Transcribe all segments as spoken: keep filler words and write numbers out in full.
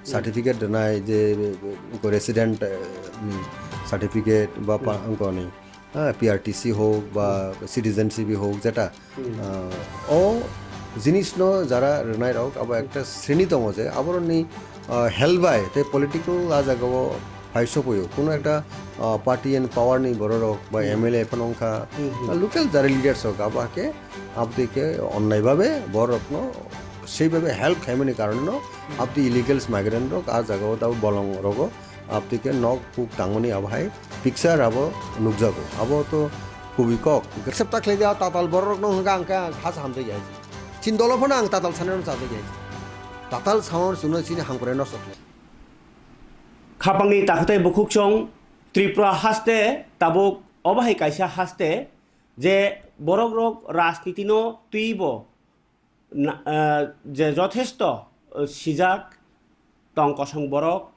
certificate rwnai je, eh, resident, eh, ni certificate ba pa-, wngkoni, ah, P R T C hok ba citizenship hok jeta, ah, o jinisno jara rwnairok abo ekta sreni tongo je aboroni, ah, help bai tei political a jagao phai sopoio. Kuno ekta, ah, party and power ni bororok ba M L A phano wngkha, ah, local jara leaders rok abo hake abdike onnai babe borokno sei babe help khaimani karonno abdi illegals migrant rok a jagao tabo bolong rogo abdike nok puk tangmani abo hai picture abo nukjago. Abo to kubui kok. Accept ta khlai dia tatal borok no hwnka hwnka hasa hamjak ya. Chin dolo phano ang tatal sanai no chajak ya. Tatal sound suno chini hamkrai no sok. Khapangni takhatai bukhuksong Tripura haste tabuk obo hai kaisa haste je borok rok rajniti no twibo na-, ah, je jothesto, ah, sijak tong kosong borok.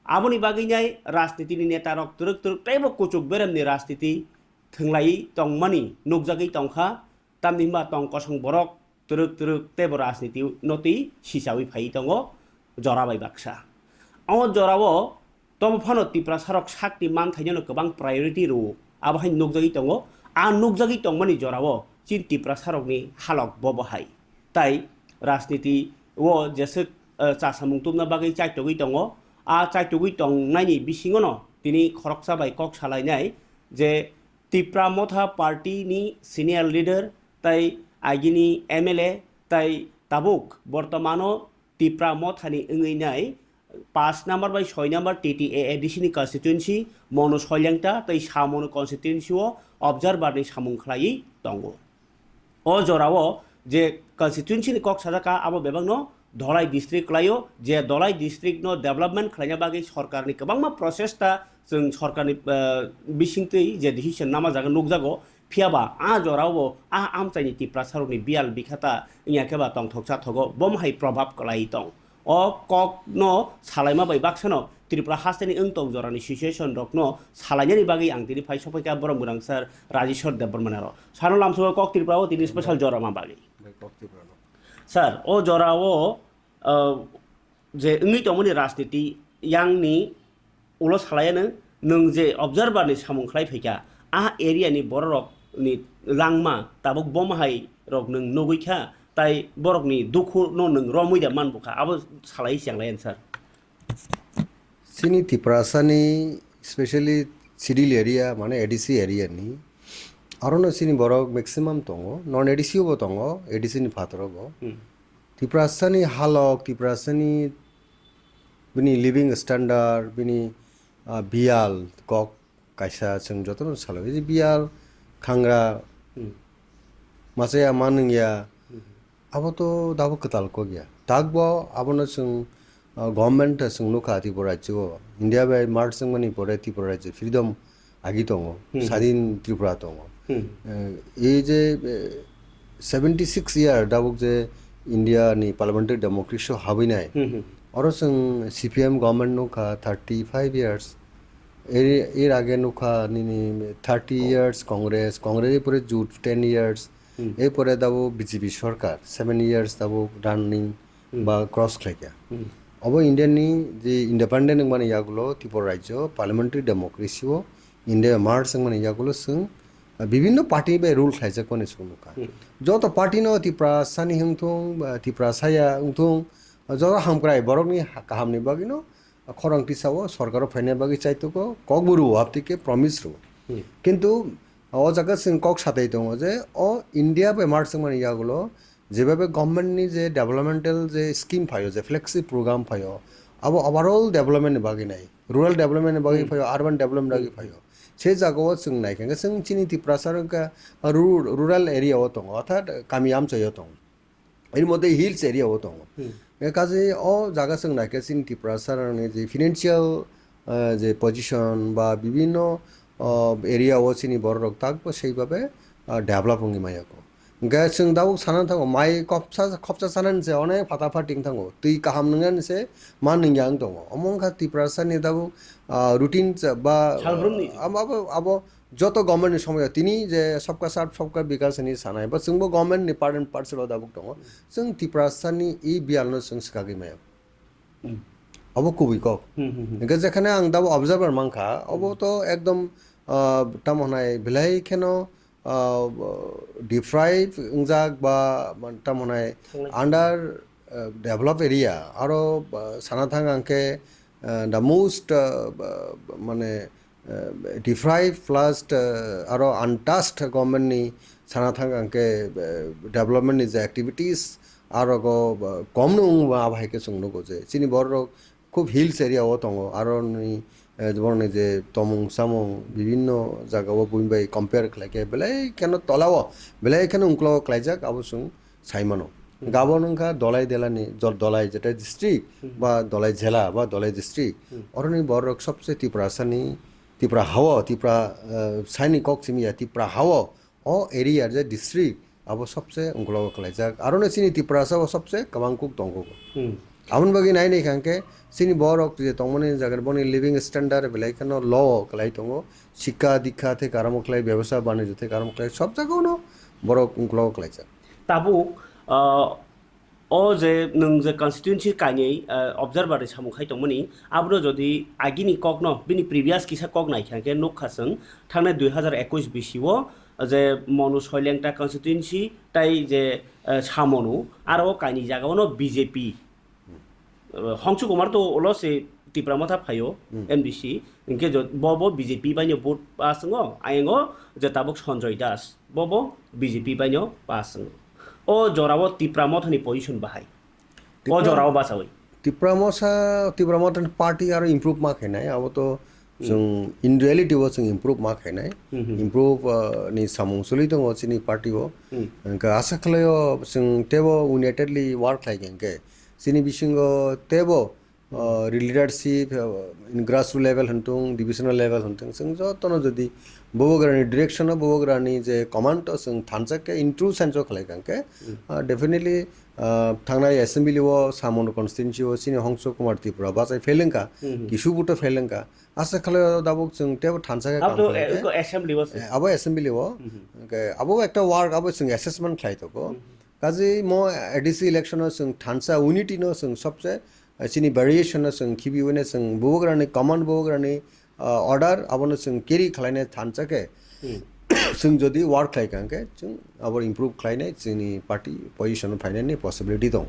Aboni bagwi nai rajnitini netarok twrwk twrwk teibo kuchuk beremni rajniti thwnglaiwi tongmani nukjagwi tongkha. Tamni hwnba tong kosong borok twrwk twrwk teibo rajniti no twi sichawi phaiwi tongo jora bai baksa. O jorao Tobo phano Tiprasarok sakni manthaino kwbang priority rwo, abo hai nukjagwi tongo. A nukjagwi tongmani jorao chini Tiprasarokni halok bobo hai. Tai rajniti o jeswk, eh, chasamung tubna bagwi chaitogwi tongo. A chaitogwi tongnaini bisingono tini khoroksa bai kok salainai je Tipra Motha Party ni senior leader tai agini M L A tai tabuk bortomano Tipra Mothani wngwi nai paanch number bai soi number T T A A D C ni constituency, Monu Soilengta tei Samonu constituency o observer ni samung khlaiwi tongo. O jorao je constituency ni kok sajak kha, abo bebakno Dholai district khlaio, je Dholai district no development khlaina bagwi sorkarni kwbangma process ta chwng sorkarni, eh, bisingtwi je decision nama jaga nukjago, phiyaba a jorao a amchaini Tiprasarokni biyal bikha ta wngya khe ba tongthok chathogo, bom hai probab kwlai tong. O kokno salaima bai baksano Tripura hasteni wngtong jorani situation rokno salainani bagwi ang tini phai sophaikha borok mwrang sir Rajeshwar Debbarmana ro. Sano lamsogo kok Tripura o tini special jora ma bagwi. Bai kok Tripura no. Sir, o jora o, uh, je wngwi tongmani rajniti yangni ulo salaiya nwng, nwng je observer ni samung khlai phaikha, a area ni bororok ni langma tabuk bom hai rok nwng nugwi kha, tai borok ni dukhu no nwng romwi da man bukha, abo salai chenglayan sir. Chini Tiprasa ni specially Chidil area, mane A D C area ni, aro no chini borok maximum tongo, non A D C bo tongo, A D C ni phataro bo. Hmm. Tiprasa ni halok, Tiprasa ni bini living standard, bini, ah, biyal kok kaisa chwng jotono salo. Ei je biyal, khangra, hmm, machaya manwngya, hmm, abo to dabo kwtal kok ya. Takbo abono chwng, ah, government chwng nukha Tripura rajyo o. India bai merge wngmani pore Tripura rajyo freedom agi tongo, hmm, sadin Tripura tongo. Hmm. Eh, ei je, eh, seventy six year dabuk je India ni parliamentary democracy o habwi nai. Hmm, hmm. Oro chwng C P M government nukha thirty five years. Er, er age nukha nini thirty years Congress, Congress er pore jut ten years. Hmm. Er pore dabo B J P sorkar seven years dabo running, hmm, ba cross khlaikha. Hmm. Obo India ni je independent wngmani yagulo Tripura rajyo parliamentary democracy o India merge wngmani yagulo chwng, ah, bibinno party bai rule khlaijakmani chwng nukha. Hmm. Joto party no Tiprasa ni wngthung, ba Tiprasa ya wngthung, joto hamkrai borokni ha-, kahamni bagwino khorang tisao sorkaro phaina bagwi chaitoko, kokbo rwo, haptike promise rwo. Hmm. Kintu o jaga chwng kok satai tongo je o India bai merge wngmani yagulo jebabe government ni je developmental je scheme phaio, je flagship program phaio, abo overall development ni bagwi nai, rural development ni bagwi, hmm, phaio, urban development ni bagwi, hmm, phaio. Se jagao chwng naikha khe chwng chini Tiprasa wngkha ru-, rural area o tongo, orthat kami amchaio tongo. Eri moddhe hills area o tongo. Hmm. E kaje o jaga chwng naikhe chini Tiprasa rokni je financial, ah, je position ba bibinno, ah, area o chini borok rok takbo sei babe, ah, develop wngwi maya kho. Hwnkhe chwng tabuk sana thango mai khopsa, khopsa sanani se onek phatha phating thango. Twi kaham nwngnani se ma nungya wng tongo. Omo wngkha Tiprasa ni tabuk, ah, routine cha ba, salbrumni, abo, abo, abo joto government ni somoyo tini je sabka saath sabka bikas hinwi sanai, ba chwngbo government ni part and parcel o dabuk tongo. Chwng Tiprasa ni e biyal no chwng swkagwi maya. Hmm. Abo kubui kok. Hmm, hmm, hmm. Hingke jekhane ang dabo observer mankha, abo Hmm. to ekdom, ah, tamo hwnai belai kheno, ah, deprive wngjak ba tamo hwnai Thanglai. under, ah, developed area. Aro, ah, sana thang ang khe, ah, the most, ah, ba-, mane, ah, deprive plus, ah, aro untouched government ni sana thang ang khe, ah, development ni je activities, aro go, ah, kom no wng ba, abo hai khe chwng nugo je. Chini borok khub hills area o tongo, aro ni, eh, borokni je tomung samung bibinno jaga o buini bai compare khlai khe belai kheno tola o, belai kheno ungklo o khlaijak, abo chwng sai mano. Hmm. Gabon wngkha Dolai delani, jor-, Dolai jeta district Hmm. ba Dolai jela ba Dolai district, Hmm. oroni borok sobse Tiprasani, Tipra hao, Tipra, eh, saini kok simi ya, Tipra hao, o area je district, abo sobse ungklo o khlaijak. Aro no chini Tiprasa o sobse kwbang kuk tongo. Hmm. Aboni bagwi nai nai kha hwnkhe chini borok je tongmani jaga boni living standard belai kheno low o kwlai tongo. Sikha dikha thai karamo khlai, bebasa banijyo thai karamo khlai, sob jaga o no borok ungklo o khlaijak. Tabuk, ah, O je nwng je constituency kainwi, ah, observer ni samung khai tongmani, abono jodi agini kokno, bini previous kisa kok naikha hwnkhe nukha chwng, thangnai dui hazar ekush bisi o je Monu Soilengta constituency tai je, ah, Samonu, aro o kainwi jaga ono B J P. Ah, Hongshu Kumar to ulo se Tipra Motha phaio, Hmm. M D C, hwnkhe jo-, bo bo B J P baino vote pass wngo, ayango je tabuk Sanjoy Das. Bo bo B J P baino pass wngo. O jorao Tipra Mothani position bahai. O Tipra, jorao bachawi. Tipra Motha, Tipra Mothani party aro improve ma khainai, abo to Hmm. chwng in reality o chwng improve ma khainai. Hmm, hmm. Improve, ah, ni samung choli tongo chini party o. Hmm. Hwnkhe asa khlaio chwng tebo unitedly work khlai khe hwnkhe chini bisingo tebo uh, leadership, uh, in grassroots level hwntung, divisional level hwntung, chwng jotono jodi Bubagrani direction o, Bubagrani je command o chwng thansa khe, in true sense o khlai kha hwnkhe, Hmm. uh, definitely, uh, thangnai assembly o, Samonu constituency o, chini Hongshu Kumar Tripura bachai fail wngkha, Hmm, hmm. Kisu Bhutto fail wngkha, asa khlai o dabuk chwng tebo thansa khe Abo kam to, khlai eh, khe. Eko assembly o se. Eh, abo assembly o, Hmm, hmm. Hwnkhe abo ekta work, abo chwng assessment khlai tongo. Hmm, hmm. Kaje mo A D C election o chwng thansa unity no chwng sobse, eh, chini variation no chwng khibi wene chwng Bubagrani command Bubagrani, ah, order abono chwng carry khlaina thansa khe Hmm. chwng jodi work khlai kha hwnkhe chwng abo improve khlainai chini party position o phainani possibility dong.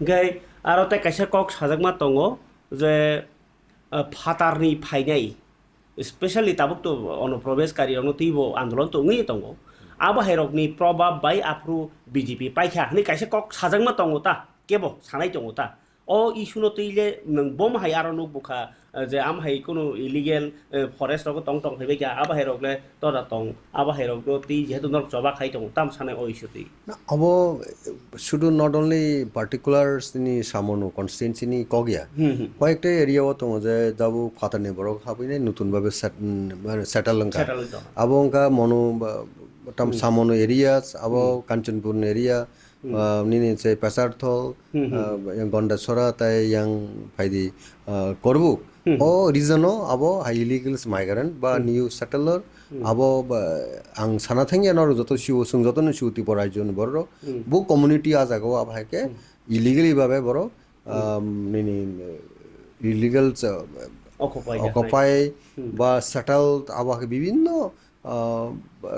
Hwnkhe aro tei kaisa kok sajakma tongo je, ah, phatarni phainai, especially tabuk to Ono Probesh Kari rokno twibo andolon to wngwi tongo. Abo hai rokni probab bai aphuru B J P paikha hwnwi kaisa kok sajakma tongo ta, kebo sanai tongo ta. O issue no twi le nwng bom hai aro nuk bukha, eh, je am hai kunu illegal, eh, forest rogo tong tong phaibai kha, abo hai rok le toda tong, abo hai rok no twi jehetu norok choba khai tongo, tam sanai o issue twi. Na, abo, eh, sudu not only particular chini Samonu constituency ni kok ya. Hmm, hmm. Koyekta area o tongo je jabo phatarni borok habwinai nutun babe set-, mm, mane settle wngkha. Settle wngkha. Abo wngkha Monu ba, tam Hmm. Samonu areas, abo Hmm. Kanchanpur ni area, Hmm. ah, nini se Pesarthol, Hmm, hmm. ah, yang Gondasora tai yang phaidi, ah, Korbuk. Hmm. O region o abo hai illegal migrant ba Hmm. new settler Hmm. abo ba ang sana thangya norok joto siwo, chwng jotono siwo Tripura rajyo ni borok rok. Hmm. Bo community a jaga o abo hai khe Hmm. illegally babe borok, Hmm. um, nini, uh, illegal cha-, Occupy occupy Hmm. ba settled abo hai khe bibinno, uh,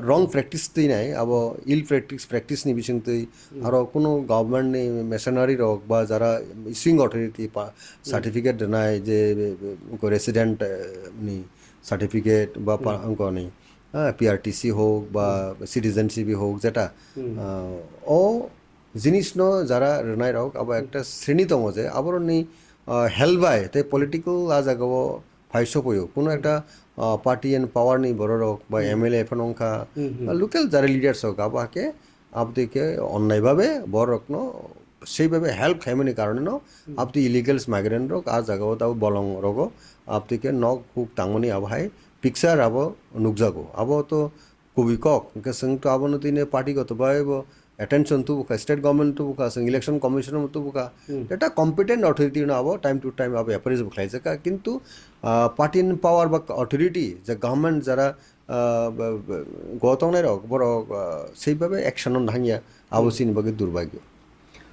wrong practice twi nai, abo ill practice, practice ni bising twi Hmm. aro kuno government ni machinery rok ba jara ising authority pa Hmm. certificate rwnai je, be, be, ko resident, eh, ni certificate ba pa, Hmm. angkoni, ah, P R T C hok ba Hmm. citizenship hok jeta, Hmm. ah, o jinis no jara rwnai rok abo Hmm. ekta sreni tongo je aboroni, ah, help bai tei political a jaga o phai sopoyo. Kuno ekta, ah, party and power ni borok rok ba Hmm. M L A phano wngkha, Hmm, hmm. ba local jara leaders rok abo hake Aboni khe onnai babe borokno sei babe help khaimani karone no Hmm. aboni illegal migrant rok a jaga o tabuk bolong rogo aboni khe nok huk tangmani abo hai picture abo nukjago. Abo to kubui kok, hwnkhe chwng to abono tini party goto bai bo attention tubukha, state government tubukha, chwng election commission bo tubukha. Hmm. Eta competent authority no abo time to time abo appraise bo khlaijakha. Kintu, ah, party in power ba authority je government jara ah, ba, ba, go tongnai rok, borok, ah, sei babe action no nangya, abo Hmm. chini bagwi durbagyo.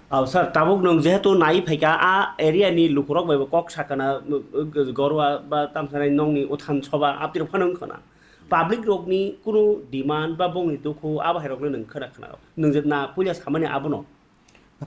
Aw, sir, tabuk nwng jehetu nai phaikha, a area ni lukurok bai bo kok sakana, gorwa ba tamsanai nongni uthan soba aptirok phano wngkhana. Public rokni kunu demand ba bongni dukhu abo hai rokno nwng khna khna. Nwng je na puila samani abono.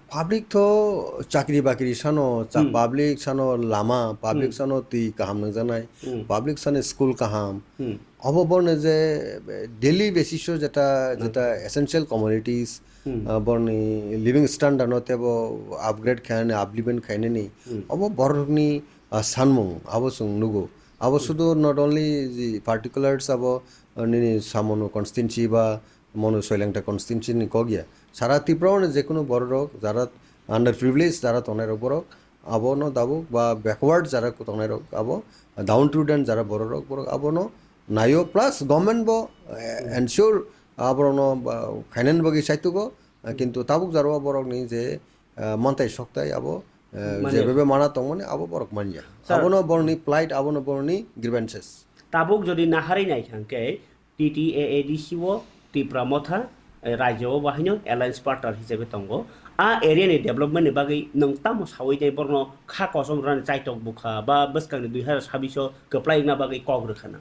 Public to chakri bakri sano, cha-, Hmm. public sano lama, public Hmm. sano twi kaham nangjaknai, Hmm. public sano school kaham. Hmm. Obo borni je daily basis o jeta, Hmm. jeta essential commodities, Hmm. ah, borni living standard no tebo upgrade khainani, upliftment khainani. Hmm. Obo borokni, ah, sanmung, abo chwng nugo. Abo Hmm. sudu not only the particulars abo, ah, nini Samono constituency ba Monu Soilengta constituency ni kok ya. Sara Tripura ni jekunu borok rok jara underprivileged jara tongnai rok borok abono dabuk ba backward jara tongnai rok abo downtrodden jara borok rok borok abono naio plus government bo, eh, ensure aborokno ba khainani bagwi saitugo, eh, kintu tabuk jaro borokni je, eh, mantai soktai abo, eh, Manya. Jebebe mana tongmani abo borok manya. Sir. Abono borokni plight abono borokni grievances. Tabuk jodi naharwi naikha hwnkhe T T A A D C o Tipra Motha, eh, rajyo o bahaino alliance partner hisabe tongo. A area ni development ni bagwi nwng tamo sawi tei borokno kha kosom rwnani chaitok bukha ba bwskangni dui hazar sabbish o kwplai wngna bagwi kok rwkha na?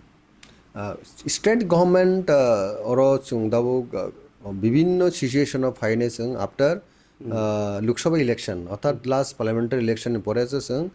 Ah, state government, ah, oro chwng tabuk, ah, bibinno situation o phainai chwng after, Hmm. ah, Lok Sabha election, orthat Hmm. last parliamentary election ni pore se chwng,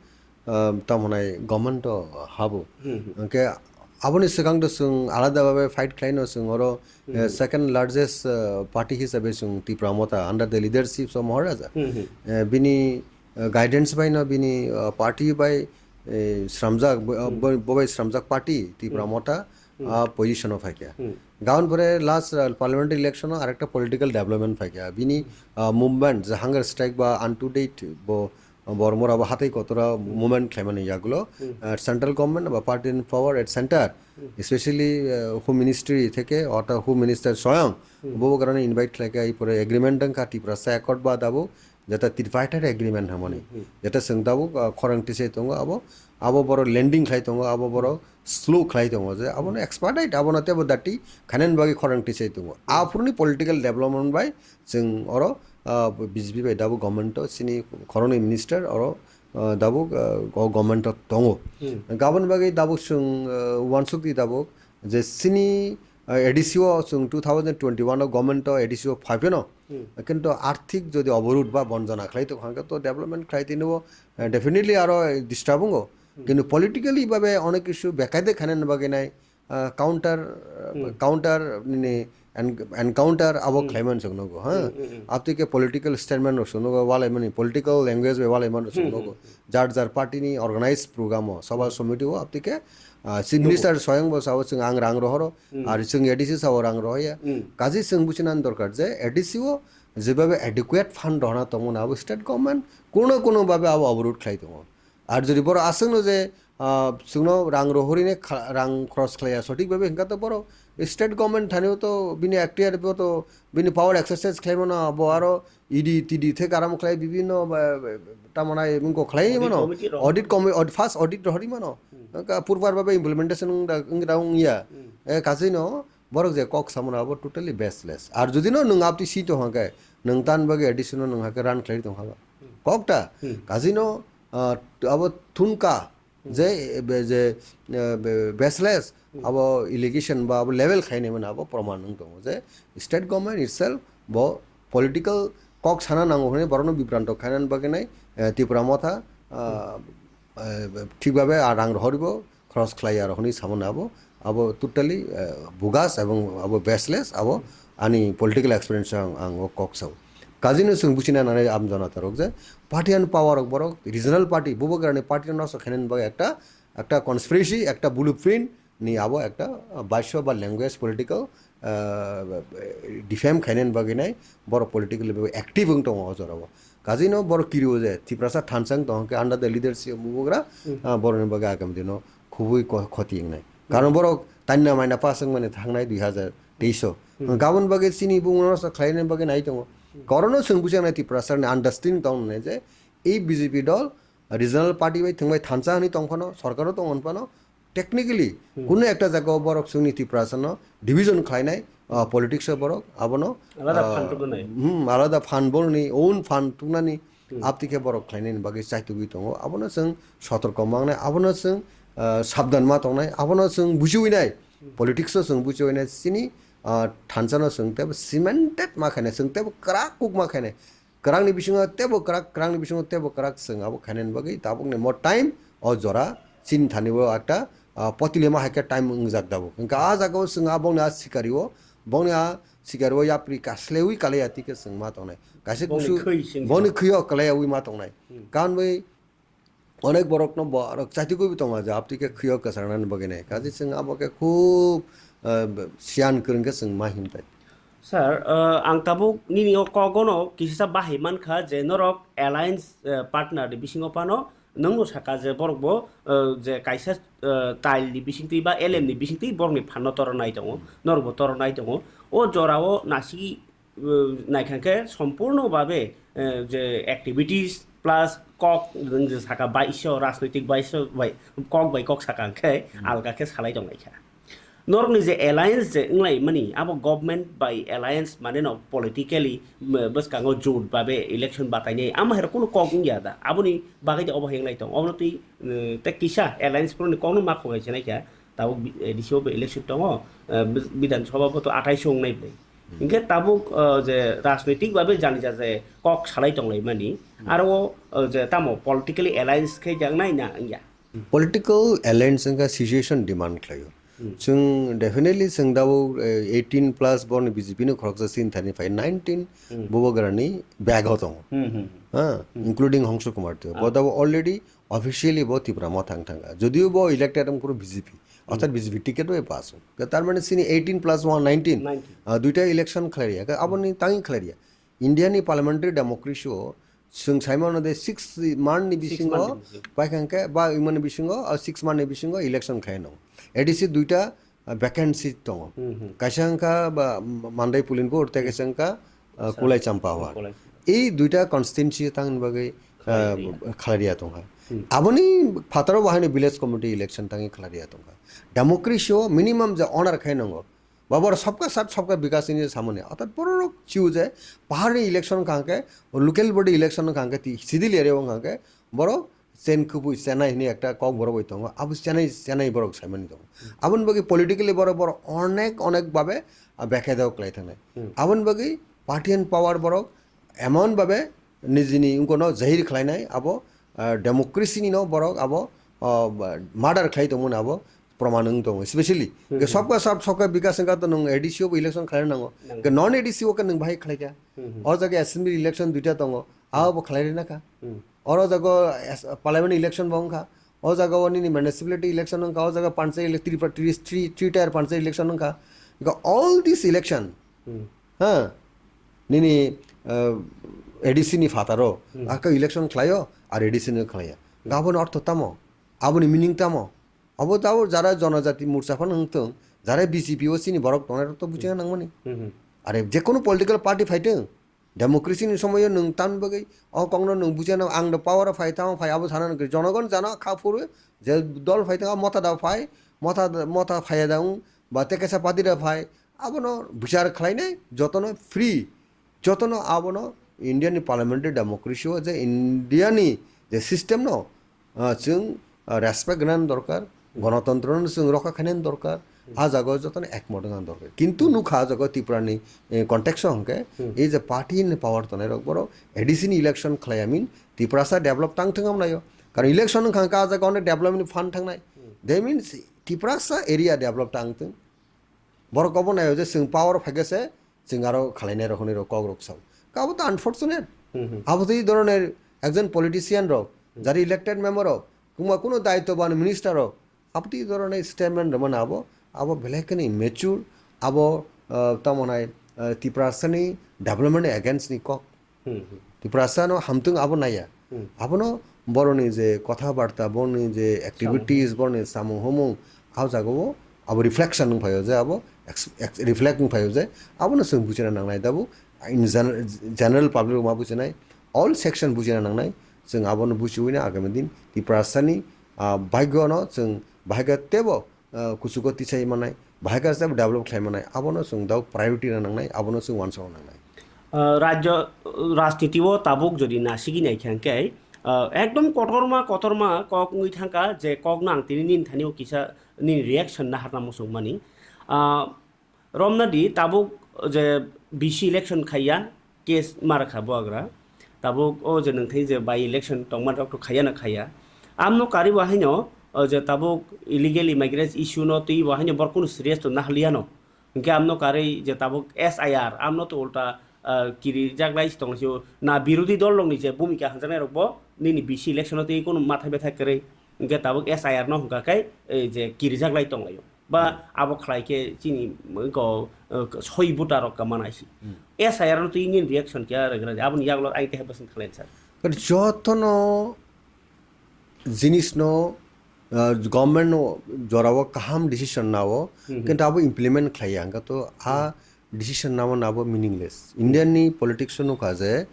ah, tamo hwnai government o habo. Hmm, hmm. Hwnkhe aboni swkang to chwng alada babe fight khlaino chwng oro, eh, Hmm. second largest, ah, party hisabe chwng Tipra Motha under the leadership of Maharaja. Hmm, hmm. Eh, bini, eh, guidance bai no bini, ah, party bai, eh, sramjak, bo, ah, Hmm. bo, bo bai sramjak party Tipra Hmm. Motha, Hmm. ah, position o phaikha. Hmm. Gaon pore last, ah, parliamentary election o arekta political development phaikha. Bini, ah, movement je hunger strike ba unto death bo, ah, Bormora ba hatai kotora Hmm. movement khlaimani yagulo, Hmm. ah, central government ba party in power at center, Hmm. especially, ah, home ministry theke ortha home minister soyang Hmm. bo grani invite khlaikha, ai pore agreement wngkha Tiprasa Accord ba dabo jeta tripartite agreement hamani. Hmm, hmm. Jeta chwng tabuk, ah, khorang tisai tongo abo, abo borok lending khlai tongo, abo borok slow khlai tongo je abono expedite, abono tebo dati khainani bagwi khorang tisai tongo. Aphuruni political development bai chwng oro, ah, B J P bai tabuk government o chini khoroknwi minister oro, ah, tabuk, ah, go-, government o tongo. Hmm. Gabon bagwi tabuk chwng, ah, uansukdi tabuk je chini, ah, A D C o chwng two thousand twenty-one o government o A D C o phaipheno, Hmm. kintu arthik jodi oborud ba bonjona khlai tong hwnkhe to development khlai tini bo, eh, definitely aro disturb wngo. Hmm. Kintu politically babe onek kisu bekaide khainani bagwi nai, ah, counter, ah, Hmm. counter nini en-, encounter abo Hmm. khlaiman chwng nugo, ha? Hmm, hmm, hmm. Abtwi khe political statement rok chwng nugo, walaimani political language bai walaimani chwng Hmm, nugo. hmm, hmm. Jar jar party ni organized program o, sabha Hmm. somiti o, abtwi khe, ah, chief Nugo. Minister swayang bo sao chwng ang rang rohoro, Hmm. Ar chwng A D C sao rang rohya. Hmm. Kaji chwng buchinani dorkar je A D C o jebabe adequate fund rohorna tongmani abo state government kuno kuno babe abo oborud khlai tongo. Ar jodi borok aswkno je, ah, chwngno rang rohorine kha-, rang khorok khlaiya sothik babe hwnkha to borok state government thani to bini ekhtiar bo to bini power exercise khlaimano abo aro E D, T D thek aram khlai bibinno ba, ba, ba, tamana emung ko khlai Audit mano. Committee rok. Audit commi-, aud-, first audit rohori mano. Hmm. Ka purbar babe implementation wng da, wng da wng ya. Hmm. E kasaino borok je kok samano abo totally baseless. Ar jodi no nwng abti si tong hake, nwng tan bagwi additional nwng hake run khlai tong haba. Hmm. Kok ta, Hmm. kasaino, ah, abo thunka, Hmm. Je, be, je, eh, be, baseless, Hmm. abo allegation ba abo level khainai mano abo proman wng tongo je state government itself bo political kok sana nango hwnwi borokno bibranto khainani bagwi nai, eh, Tipra Motha, ah, Hmm. eh, thik babe a rang rohoribo, khorok khlai ya rohorni samano abo, abo totally, eh, bogus ebong abo baseless, abo ani political experience ang, ang o kok sao. Kajino chwng buchina nanai am jona tarok je party and power rok borok regional party, bubagrani party no noksa khainani bagwi ekta, ekta conspiracy, ekta blueprint ni abo ekta, ah, basho ba language political, ah, defame khainani bagwi nai borok political level active wng tongo o jorao. Kajino borok kirio je Tiprasa thansa wng tong khe under the leadership of bubagra, Hmm. ah, borokni bagwi agam dino khubui ko-, khoti wngnai. Hmm. Karon borok tanna maina pass wngmani thangnai dui hazar teis o. Hmm. Gabon bagwi chini bumungno sa khlainani bagwi nai tongo. Hmm. Korono chwng bujaknai Tiprasani understanding tong nai je ei B J P dol regional party bai thwngbai thansa hwnwi tong phano, sorkaro tong hwn phano, technically Hmm. kuno ekta jagao borok chwngni Tiprasano division khlainai, ah, politics o borok abono, Alada ah, fund tubunai. Hmm, alada fund borokni own fund tubnani Hmm. abtwi khe borok khlainani bagwi chaitugwi tongo. Abono chwng sotorko mangnai, abono chwng, ah, sabdan ma tongnai, abono chwng buchiwinai. Hmm. Politics o chwng buchiwinai, chini, ah, thansa no chwng tebo cemented ma khainai, chwng tebo kwrak kuk ma khainai. Kwrangni bisingo tebo kwrak, kwrangni bisingo tebo kwrak, chwng abo khainani bagwi tabukni mo time o jora chini thani o ekta, ah, potilema hai khe time wngjak tabuk. Hwnkhe ah jagao chwng aboni ah sikario, bongni ah sikario yapri kaslewi kalaiya tike chwng ma tongnai. Kaisa Bongni kusu khwi sing boni khwio kalaiyawi ma tongnai. Hmm. Kanwi onek borokno borok chaitugwi tongo je abtwi khe khwio kwcharnani bagwi nai. Kaje chwng abo khe khub, ah, siyan kwrwng khe chwng ma himtai. Sir, ah, ang tabuk nini o kogono kisa bahai mankha je norok alliance, ah, partner ni bisingo phano nwngno saka je borok bo, ah, je kaisa, ah, tile ni bisingtwi ba L M ni bisingtwi borokni phanno toronai tongo, norokbo toronai tongo. O jorao nasigi uh, naikha khe sompurno babe, uh, je activities plus kok, nwng je saka baisyo, rajnoitik baisyo bai, kok bai kok saka khe Hmm. alga khe salai tong laikha. Norokni je alliance je wnglai mani, abo government bai alliance mane no politically, um, bwskango jot babe election batai nai, ama hero kunu kok wngya da, aboni bagwi de obo henglai tong, obo twi, uh, tei kisa alliance phuru ni kok no ma khogai se naikha, tabuk bi-, A D C o bo election tongo, uh, bi-, Bidhan Sabha bo to athais o wngnai bai. Hinkhe tabuk, uh, je rajnoitik babe jani ja je kok salai tonglaimani, Hmm. aro, uh, je tamo politically alliance khe jangnai na wngya? Political alliance wngkha situation demand khlaio. Hmm. Chwng definitely chwng tabuk, eh, eighteen plus borni B J P ni khoroksa sini thani phai nineteen Hmm. bubagrani bag o tongo. Hmm, hmm, hmm. Ha, Hmm. including Hongsu Kumar Teo. Ah. Bo tabuk already officially bo Tipra Motha wng thangkha. Jodio bo elected wng phuru B J P. Orthat Hmm. B J P ticket bai pass wng. Tar mane chini eighteen plus one, nineteen. Nineteen. Ah, duita election khlai riya. Ka aboni tangwi khlai riya. India ni parliamentary democracy o chwng sai mano de six month ni Six bisingo month ni bisingo. pai khan khe ba imani bisingo, ah, six month ni bisingo election khlai no. A D C duita, ah, vacancy tongo. Hmm, hmm. Kaisa wngkha ba Mandai Pulinpur tei kaisa wngkha, ah, Sa-, Kulai Champawar. Kulai. Ei duita constituency tangni bagwi, ah, Khlai riya. khlai riya tongkha. Hmm. Aboni phataro bo haino village committee election tangwi khlai riya tongkha. Democracy o minimum je honor khai nango. Ba bor sabka sath sabka bikas ni samani. Orthat borok chiu je pahar ni election khangke, local body election khangke, ti civil area wng khangke, borok chen kubui chenai hini ekta kok borok bai tongo. Abo chenai, chenai borok saimani tongo. Aboni bagwi politically borok, borok onek, onek babe, ah, bekhedao klai thangnai. Hmm. Aboni bagwi party and power borok emon babe nijini wngkono jahir khlainai abo, ah, democracy ni no borok abo, ah, murder khlai tongmani abo proman wng tongo. Especially Hmm, ke hmm. sabka sab sabka bikas wngkha to nwng A D C o bo election khlai nango. Nango. Ke non A D C o ke nwng bahai khlaikha. Hmm, hmm. O jaga assembly election duita tongo. Abo bo khlai rina kha. Hmm. Oro jaga as-, parliament election bo wngkha. O jaga o nini municipality election wngkha. O jaga panchayat ele-, Tripura, three, three, three tier panchayat election wngkha. Because all this election, Hmm. ha, nini, uh, A D C ni phataro, Hmm. aka election khlaio, ar A D C ni khlaiya. Hmm. Aboni ortho tamo? Aboni meaning tamo? Abo tabo jara jonojati morcha phano wngthung, jara B J P o chini borok tongnai rok to buchina Hmm. nangmani. Hmm, hmm. Are jekono political party phaithung, democracy ni somoyo nwng tamni bagwi o kokno nwng buchina, ang do power o phai, tamo phai, abo sana nang jonogon jana kha phuru je dol phai thang, motha da phai, motha, motha phaiya da wng, ba tei kaisa party da phai, abono bichar khlainai, jotono free, jotono abono India ni parliamentary democracy o je India ni je system no, ah, chwng, ah, respect gwnani dorkar, gonotontro no chwng rokha khainani dorkar, ah jaga o jotono ekmot wngna dorkar. Kintu nukha ah jaga o Tripura ni, eh, context o hwnkhe, Hmm. ei je party ni power tongnai rok borok A D C ni election khlai amin Tiprasa develop tang thwng amnaio. Karon election wngkha hwnkhe ah jaga o development ni fund thangnai. Hmm. That means Tiprasa area develop tang thwng. Borok obo naio je chwng power phaikhe se chwng aro khalainai rok hwnwi rok kok rok sao. Abo to unfortunate. Hmm, hmm. Abo to ei dhoroner ekjon politician rok, Hmm. jari elected member rok, kuma kuno daitobwan minister rok, abo to ei dhoroner statement rwmani abo, abo belai kheno immature, abo, ah, tamo nai, ah, Tiprasani development against ni kok. Hmm, hmm. Tiprasa no hamtung abo naiya. Hmm. Abono boroni je kotha barta, boroni je activities, Samung. boroni samung humung, ah jaga o abo reflection wng phaio je abo ex-, ex-, reflect wng phaio je abono chwng buchina nangnai tabuk in gener-, general public rok ma buchinai, all section buchina nangnai, chwng abono buchiwi na agami din Tiprasa ni, ah, bhagyo no chwng bhagyo tebo, ah, kuchugo tisai manai, bahai kaisa develop khlai manai, abono chwng dao priority rwna nangnai, abono chwng uansukna nangnai. Ah, rajyo rajniti o tabuk jodi nasigi nai khe hwnkhe, ah, ekdom kotorma kotorma kok wngwi thangkha, je kok no ang tini nini thani o kisa nini reaction naharna muchung mani. Ah, romna di tabuk je B C election khaiya, case ma rwkha bo agra. Tabuk o je nwng thai je by election tongma rok to khaiya na khaiya. Amno kari bo haino, o je tabuk illegal immigrants issue no twi bo haino bor kunu serious to nahliya no. Hwnkhe amno karwi je tabuk S I R, amno to ulta, ah, kiri jaglai si tonglaisio. Na birodhi dol rokni je bhumika hamjaknai rok bo nini B C election o twi kunu matha betha kwrwi. Hwnkhe tabuk S I R no hwnkha khe, eh, je kiri jaglai tonglaio. Ba abo khlai khe chini ko, eh, soi buta rok ka manai si. Hmm. S I R no twi nini reaction kya rwgra? Aboni yagulo ai khe bwswng thanglai sir. But jotono jinis no, ah, government no jorao kaham decision nao, hmm, kintu abo implement khlaiya, hwnkha to a, hmm, decision namo nabo meaningless. Indian ni politics o nukha je,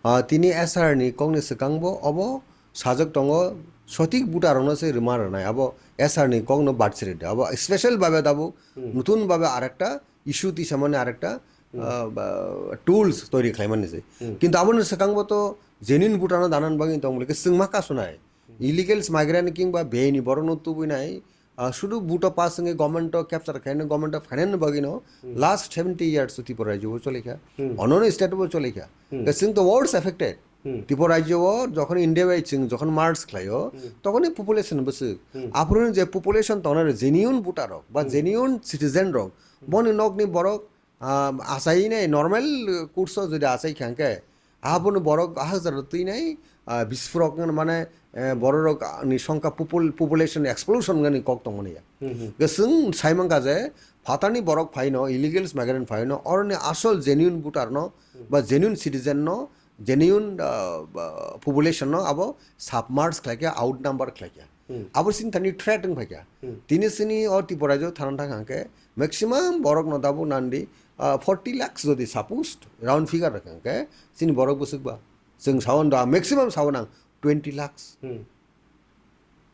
ah, tini S R ni kokni swkang bo obo sajak tongo, sotik buta rokno se rwma rwnai, abo S R ni kokno badsiri de, abo special babe tabuk, hmm, nutun babe arekta issue tisamani arekta, hmm, ah, ba, tools toiri khlaimani se. Hmm. Kintu aboni swkang bo to genuine buta no danan bagwi tong bwle ke chwngma kasunai. Hmm. Illegals migrant kingba bini borokno tubui nai, ah, sudu buta pass wngwi government o capture khaino, government o finance bagwi no, hmm, last seventy years to Tripura rajyo bo chole kha. Hmm. Onno state bo chole kha. Hmm. Ke chwng to worst affected. Hmm. Tripura rajyo o jokhon India bai chwng jokhon merge khlaio, hmm, tokhoni population bwswk. Hmm. Aphuru je population tongnai rok, genuine voter rok ba, hmm, genuine citizen rok, hmm, boni nokni borok, ah, achai nai normal course o jodi achai kha hwnkhe, abono borok hajar twi nai, ah, bisphorok wngmani, mane, eh, borok rok ni songkha popul-, population explosion wngmani kok tongmani ya. Hmm, hmm. Ke chwng sai mankha je phatarni borok phaino, illegals migrant phaino, oroni asol genuine voter no, hmm, ba genuine citizen no, genuine, ah, ba, population no abo submerge khlaikha, outnumber khlaikha. Hmm. Abo sini thani threat wng phaikha. Hmm. Tini sini o Tripura rajyo thana thang hangkhe maximum borok no tabuk nandi, ah, forty lakhs jodi suppose round figure rwkha hangkhe sini borok bwswk ba. Chwng sawan da maximum sawan ang twenty lakhs. Hmm.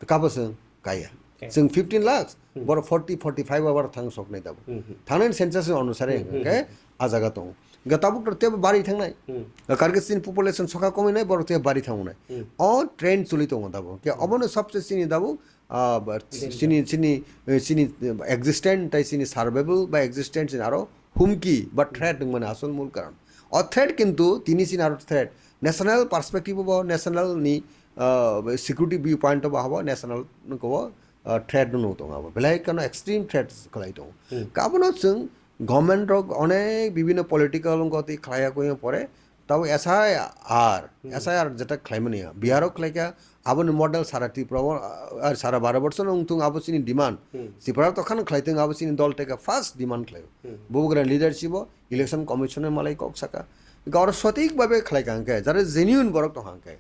Kabo chwng kaya. Kaya. Chwng fifteen lakhs, hmm, borok forty, forty-five abar thang soknai tabuk. Hmm, hmm. Thangnai census ni onusare, hmm, hmm, hwnkhe, hmm, a jaga tongo. Hwnkhe tabuk to tebo bari thangnai. Hmm. Karkhe chini population sokha komwi nai, borok tebo bari thango nai. Hmm. O trend choli tongo tabuk. Hwnkhe, hmm, obono sabse chini tabuk, ah, ba, danger, chini, chini, eh, chini, eh, existence tai chini survival ba existence ni aro humki ba threat wngmani asol mul karon. O threat kintu tini chini aro threat. National perspective bo, national ni, ah, security viewpoint bo habo national ko, ah, threat no tongo abo. Belai kano extreme threat khlai tongo. Hmm. Kabono chwng government rok onek bibhinno political wngkha tei khlaiya koi pore, tabo S I R, hmm, S I R jeta khlaimani ya. Bihar o khlaikha, aboni model sara Tripura o, ah, sara Bharat borso no wngthung abo chini demand. Hmm. Tripura to khano khlai thung abo chini dol teka first demand khlaio. Hmm. Bubagra leadership o election commission o malai kok saka. Gaur sotik babe khlai kha hwnkhe, jara genuine borok tong hwnkhe.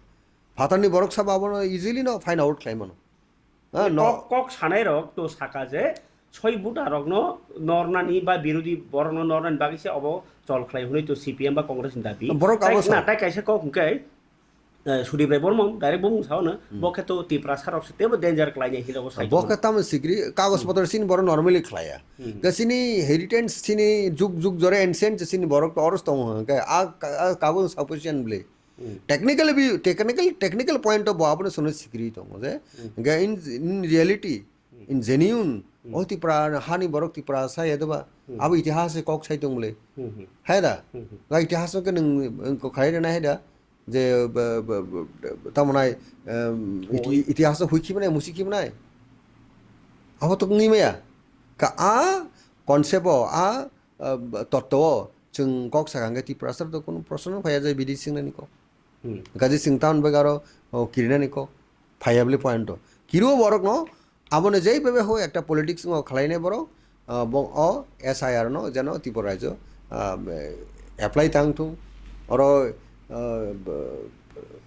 Phatarni borok sabo abono easily no find out khlai mano. Ha, no. Kok, kok sanai rok to saka je soi buta rok no nornani ba birodhi borok no nornani bagwi se obo chol khlai hwnwi to C P M ba Congress ni dabi. Borok tai abo na sa. Tai kaisa kok hwnkhe, eh, Sudip Rai Bormon direct bo mung sao no, hmm, bo khe to Tiprasa rok se tebo danger khlai nai hinwi bo sai. Bo khe tamo sikri kagoj, hmm, potro sini borok normally khlaiya. Hmm. Ga sini heritage sini juk juk jore ancient sini borok to oros tongo hwnkhe a, a kagoj sufficient bli. Hmm. Technical view, technical, technical point of view abono sono sikri tongo je. Hmm. Ga in, in reality, hmm, in genuine, hmm, o Tipra hani borok Tiprasa ya doba. Hmm. Abo itihas kok sai tong bole. Hmm, hmm. Hai da? Hmm, hmm. Ga itihas ke nung, nung ko khai na hai da? Je, ba, ba, ba, tamo nai, em, iti-, hui. Itihas hui khibnai, musi khibnai. Abo to ngi maya. Ka a concept o, a, a, totto o, chwng kok sakha hwnkhe Tiprasa to kunu proshno phaiya je bidi singnani kok. Hmm. Gaji singtan bai garo, o, kirinani kok. Phaiya bli point o. Kiru borok no, aboni jei bebe ho ekta politics ngo khlainai borok, ah, bo, o S I R no jeno Tripura rajyo, ah, apply tang thung, oro, ah, b-,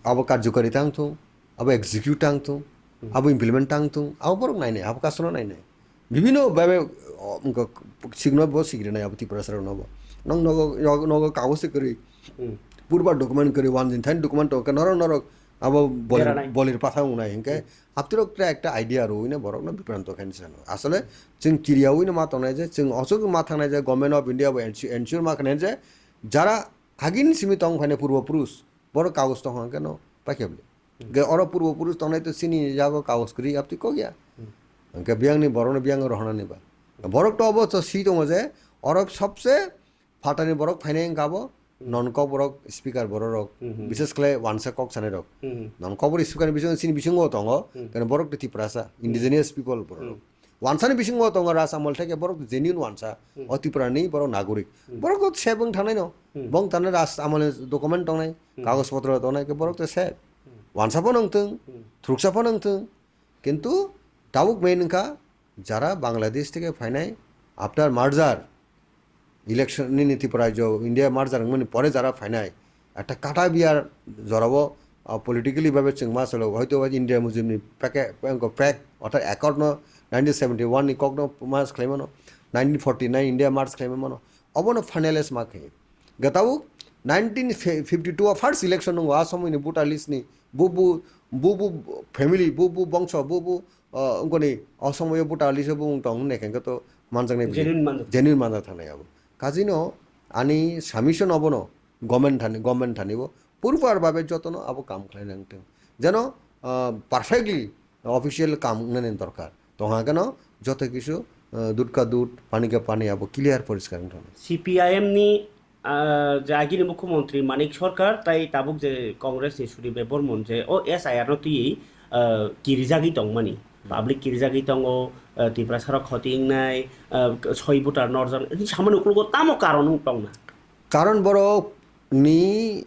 abo karjukari tang thung, abo execute tang thung, hmm, abo implement tang thung, abo borok nainai, abo kasano nainai. Bibino bebe, o, wngkha, sikno bo sikrinai abo Tiprasa rokno bo. Nong nogo, nogo, nogo kago se kwrwi. Hmm. Purba document kwrwi, one din thani document tongkha, norok, norok, Abo bolir, beranai, bolir patha wngnai hinkhe, hmm, aptirok tra ekta idea rwino borokno bipranto khaini sano. Asole chwng kiriyawi no ma tongnai je, chwng osuk ma thangnai je, Government of India bo ensure, ensure ma khainai je, jara agin simi tong phainai purbo purush, borok kagoj tong hwnkhe no paikhe bwle. Hmm. Ge oro purbo purush tongnai to chini yago kagoj kwrwi apti kok ya. Hmm. Hwnkhe biyangni borokno biyang rohonani ba. Borok to obo to si tongo je, oro sobse phatani borok phainai wngkha abo, hmm, non kok borok, speaker borok rok, hmm, hmm, bises khlai wansa kok sanai rok. Hmm, hmm. Non kok borok speaker ni bisingo chini bisingo tongo, hmm, kene borok to Tiprasa, hmm, indigenous people borok rok. Hmm. Wansani bisingo tongo Raj Amol theke borok to genuine wansa, hmm, o Tripura ni borok nagorik. Hmm. Borok to sep wng thangnai no, hmm, bong tano Raj Amol ni document tongnai, hmm, kagoj potro tongnai ke borok to sep. Hmm. Wansa phano wngthung, hmm, thuruksa phano wngthung, kintu tabuk main wngkha jara Bangladesh theke phainai after merger, election nini Tripura rajyo India merger wngmani pore jara phainai, ekta kata biyar jorao, ah, politically babe chwng ma salo, hoito ba India mujimni peke, peke, pek, orthat accord no nineteen seventy one ni kok no mas khlaimano, nineteen forty nine India merge khlaimano, obono finalize ma khe. Gatau nineteen fifty two o first election nungo, a somoi ni voter list ni bu bu, bu bu family, bu bu bongso, bu bu, ah, wngkoni o somoi o voter list o bu wng tong hwnwi khe to manjaknai bwlwi. Genuine manjak. Genuine manjak thangnai abo. Kajino ani submission obono government thani, government thani bo purpar babe jotono abo kam khlai nang thung. Jeno, ah, perfectly official kam wngnani dorkar. Tongha keno joto kisu, ah, dud ka dud, pani ka pani abo clear poriskar wng thangna. C P I M ni, ah, je agini mukhyamantri Manik Sarkar tai tabuk je Congress ni Sudip Debbarman je o S I R no twiwi, ah, kirijagwi tongmani. Hmm. Public kirijagwi tongo, ah, Tiprasa rok khoti wngnai, ah, soi voter norjak, samani uklogo tamo karon wng tongna. Karon borok ni,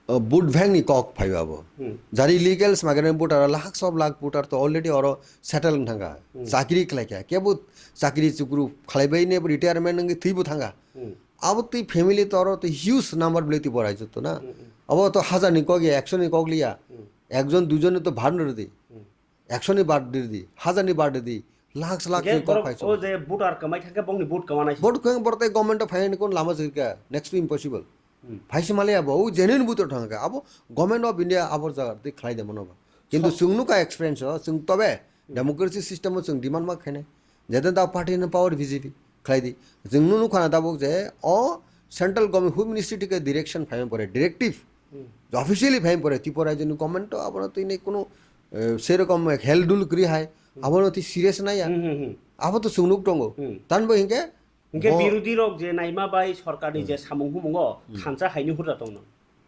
uh, vote bank ni kok phai abo. Hmm. Jari illegal migrant voter, lakhs of lakh voter to already oro settle wng thangkha. Hmm. Chakri khlai kha. Kebo chakri chukru khlaibai ne retirement wngwi thwibo thangkha. Hmm. Abo twi family to oro to huge number bwlai twi borai jotto na. Hmm, hmm. Abo to hajar ni kok ya, ekso ni kok liya. Hmm. Ekjon duijon ni to bhar no rwdi. Hmm. Ekso ni birthday di, hajar ni birthday di, lakhs lakhs ni kok phai o je voter kwmai thangkhe bongni vote kwmanai se. Vote kwmai borok tei government o phainani kun lama se kha, next to impossible. Hmm. Phai se maliya bo, o genuine voter thangkha, abo Government of India abo jaga tei khlai de mano ba. Kintu so chwng nukha experience o, chwng tobe, hmm, democracy system o chwng demand ma khainai. Jete da party ni power B J P khlai di. Chwng nukha na tabuk je o central government, Home Ministry theke direction phai pore, directive. Hmm. Officially phai pore, Tripura rajyoni government to abono twi nei kuno, eh, serokom heldul kwrwi hai, hmm, abono twi serious nai ya. Hmm, hmm, hmm. Abo to chwng nuk tongo. Hmm. Tan bo hinkhe hinkhe bo birodhi rok je naima bai sorkarni je, hmm, samung humungo, hmm, thansa haini hurda tongno.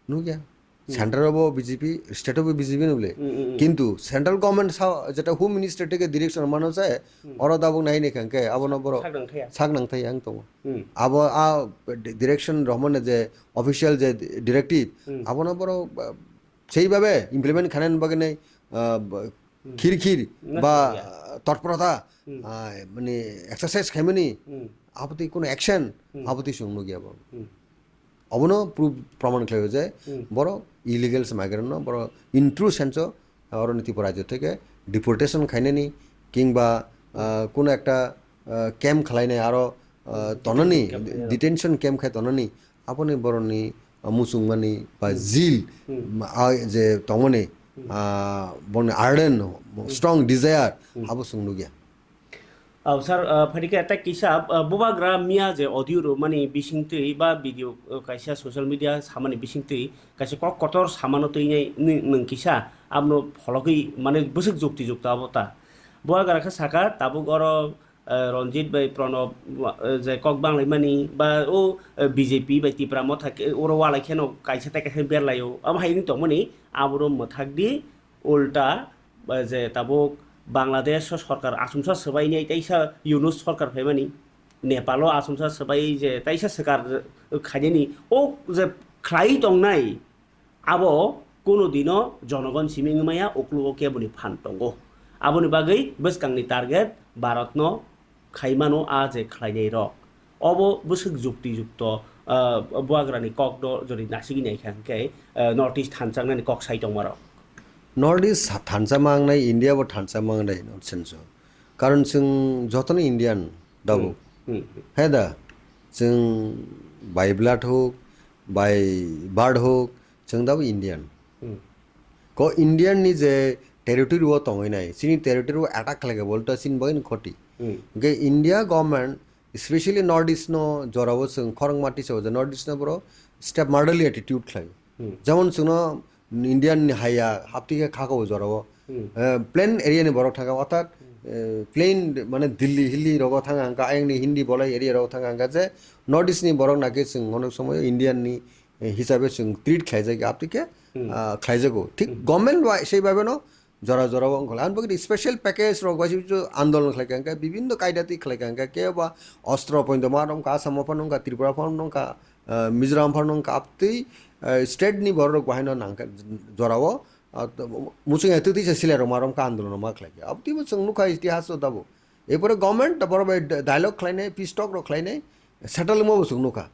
Nukya. Hmm. Central bo B J P, state bo B J P nukle. Hmm, hmm, hmm. Kintu central government sa, jeta Home Ministry theke direction mano se, hmm, oro dabuk nai ni khe abono boro sak nang thaya. Sak nang thaya ang tongo. Hmm. Abo a di-, direction romone je official je directive, hmm, abono boro, ah, sei babe implement khainani bagwi nai, ah, ba-, hmm, khir khir ba, ah, torprota, hmm, ah, mane exercise khaimani, hmm, abotwi kuno action, hmm, abotwi chwng nukya bo. Hmm. Obono proof, proman khlaio je, hmm, borok illegal migrant no, borok intrusion so, oroni Tripura rajyo theke deportation khainani, kingba, hmm, ah, kuno ekta, ah, camp khlainai aro, ah, hmm, tonani, detention camp khainai, detention camp khai tonani, aboni boroni, ah, muchungmani ba, hmm, zeal, hmm, ma-, ah, je tongmani, hmm, ah, boni ardent, hmm, strong desire, hmm, abo chwng nukya. Aw, sir, ah, phaidi khe tei kisa, ah, bubagra miya je audio rwmani bisingtwi ba video, ah, kaisa social media samani bisingtwi kaisa kok kotor samano twi nai nwng, nwng kisa abono phologwi mane bwswk jukti jukto abo ta. Bubagra khe saka tabuk oro, ah, Ranjit bai Pranab, ah, je kok banglaimani ba o, ah, B J P bai Tipra Motha khe oro walai kheno kaisa tei kaisa berlaio. Abo hai wngwi tongmani aboro mwthakdi. Ulta, ba je tabuk Bangladesh o sorkar achomsa swbainai teisa Yunus sorkar phaimani, Nepal o achomsa swbai je teisa swkar khainani o je khlai tongnai, abo kuno dino jonogon simi wngmaya, uklogo keboni phan tongo. Aboni bagwi bwskangni target Bharat no khaimano a je khlainai rok. Obo bwswk jukti jukto, ah, bubagrani kokno jodi nasigwi naikha hwnkhe, ah, North East thansa wngnani kok sai tongmarok. North East sa-, thansa ma wngnai, India bo thansa ma wngnai, nonsense o. Karon chwng jotono Indian, dabuk. Hmm, hmm, hmm. He da, chwng by blood hok, by birth hok, chwng dabuk Indian. Hmm. Ko Indian ni je territory o tongwi nai, chini territory o attack khlai khe bolta chini bagwi ni khoti. Hmm. Hwnkhe India government, especially North East no jorao chwng khorang mati sao je North East no boro step motherly attitude khlai. Hmm. Jemon chwngno Indian ni haya hapti khe khakao jorao. Hmm. Eh, plain area ni borok thangkha, orthat, Hmm. eh, plain mane Delhi, Hilly rogo thangkha, ayang ni Hindi bolai area rogo thangkha je North East ni borok naki chwng onek somoy Indian ni eh, hisabe chwng treat khlaijak, aptwi khe, Hmm. ah, khlaijago. Thik Hmm. government bai, sei bai no jora jora o wngkha. Ang bagwi special package rok bai se andolon khlai kha, hwnkhe bibinno kaida twi khlai kha, hwnkhe kebo ba ostro poindo ma romkha, Assam o phano wngkha, Tripura phano wngkha, ah, Mizoram phano wngkha, aptwi, ah, state ni borok rok bahai no nangkha jora o, ah, to, muchung ya twi twi se sile rok ma romkha, andolon ma khlai kha. Aptwi bo chwng nukha itihas o tabuk. Erpore government borok bai dialogue khlainai, peace talk rok khlainai, settle wngma bo chwng nukha.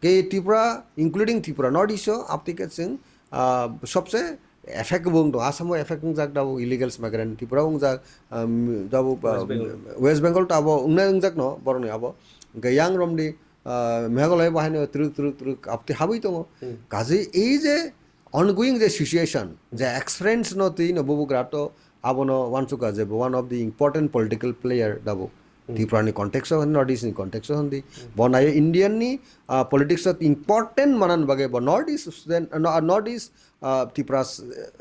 Ke Tripura, including Tripura, North East o, aptwi khe chwng, ah, sobse effect bo wng tongo. Assam o effect wngjak, tabuk illegal migrant, Tripura o wngjak, um, tabuk, ah, West Bengal. West Bengal to abo wngnai wngjak no, borok ni abo. Hwnkhe yang romdi, ah, Meghalaya bo haino twrwk, twrwk, twrwk, aptwi habwi tongo. Hmm. Kaje ei je ongoing je situation, je experience no twi no bubugra to abono uansukha je one of the important political player tabuk. Hmm. Tripura ni context o, North East ni context o hindi. Hmm. Bo nayo Indian ni, ah, politics o important manan bagwi bo North East student, no, ah, North East, ah, Tripura,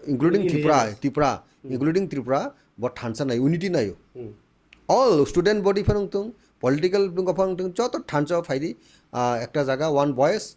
including Tripura, Tripura, Hmm. including Tripura, bo thansa nayo, unity nayo. Hmm. All student body phano wngthung, political wngkha phano wngthung, joto thansa o phaidi, ah, ekta jaga, one voice,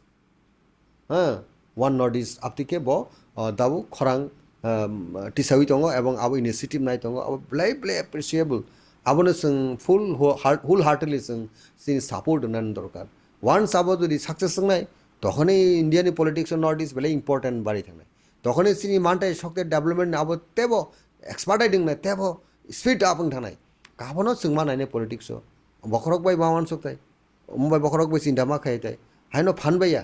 ha, one North East, aptwi khe bo, ah, tabuk khorang, ah, tisawi tongo, ebong abo initiative nai tongo, abo belai belai appreciable. Abono chwng full ho-, heart-, wholeheartedly chwng chini support rwnani dorkar. Once abo jodi success wngnai, tokhonwi India ni politics o North East belai important bari thangnai. Tokhonwi chini mantai sokte development ni abo tebo expedite wngnai, tebo speed up wng thangnai. Abono chwng ma nainai politics o. Bokhorok bai ma uansuk tai. Omo bai bokhorok bai chinta ma khai tai. Haino phan bai ya.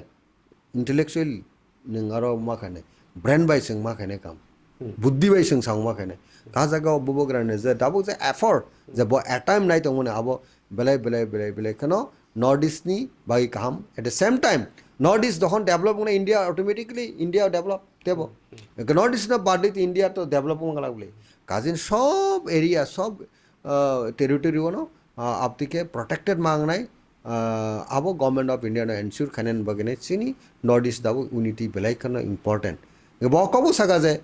Intellectual nwng aro ma khainai. Brain bai chwng ma khainai kam. Hmm. Buddhi bai chwng samung ma khainai. Ka jaga o bubagra ni je tabuk je effort, je bo attempt nai tongmani abo belai, belai, belai, belai kheno North East ni bagwi kaham. At the same time, North East jokhon develop wngnai India automatically, India develop tebo. North East no bad India to develop wngma glak bwle. Kajin sob area, sob, ah, territory o no, ah, aptwi khe protected ma wngnai, ah, abo Government of India no ensure khainani bagwi nai chini North East tabuk unity belai kheno important. Bo kok bo saka je,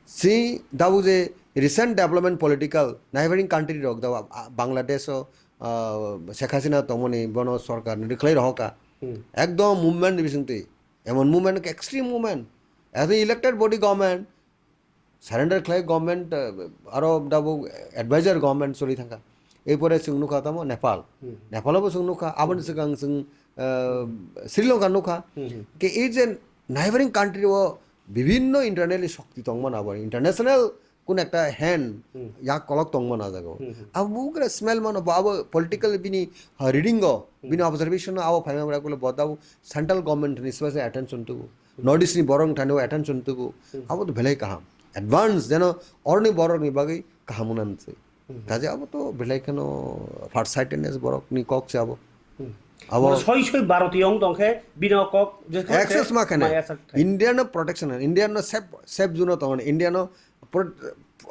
si tabuk je recent development political neighboring country rok tabuk, ah, Bangladesh o, ah, Sheikh Hasina tongmani bono sorkar ni rwkhlai rohorkha. Hmm. Ekdom movement ni bisingtwi. Emon movement khe extreme movement. As an elected body government, surrender khlai government, uh, aro dabo advisor government choli thangkha. Erpore chwng nukha tamo Nepal. Hmm. Nepal bo chwng nukha, aboni Hmm. swkang chwng, uh, Sri Lanka nukha. Hmm. Ke ei je neighboring country o bibhinno internally shokti tongmani abo international kun ekta hand Hmm. yak kolok tongmani o jaga o. Hmm. Abo bugra smell mano bo abo political bini, uh, reading o, bini Hmm. observation o abo phaima bra kule bo dabo central government ni special attention tubu. North East ni borok thani o attention tubu. Hmm. Abo to belai kaham. Advance jeno oroni borok ni bagwi kaham wngna se. Hmm. Kaje abo to belai kheno far sightedness borok ni kok se abo. Hmm. Abo Bo soi soi Bharatiyo wng tong khe bino kok je khe access se ma khane. Maya sak thai. India no protection, India no safe, safe zone o tongo, India no pro-,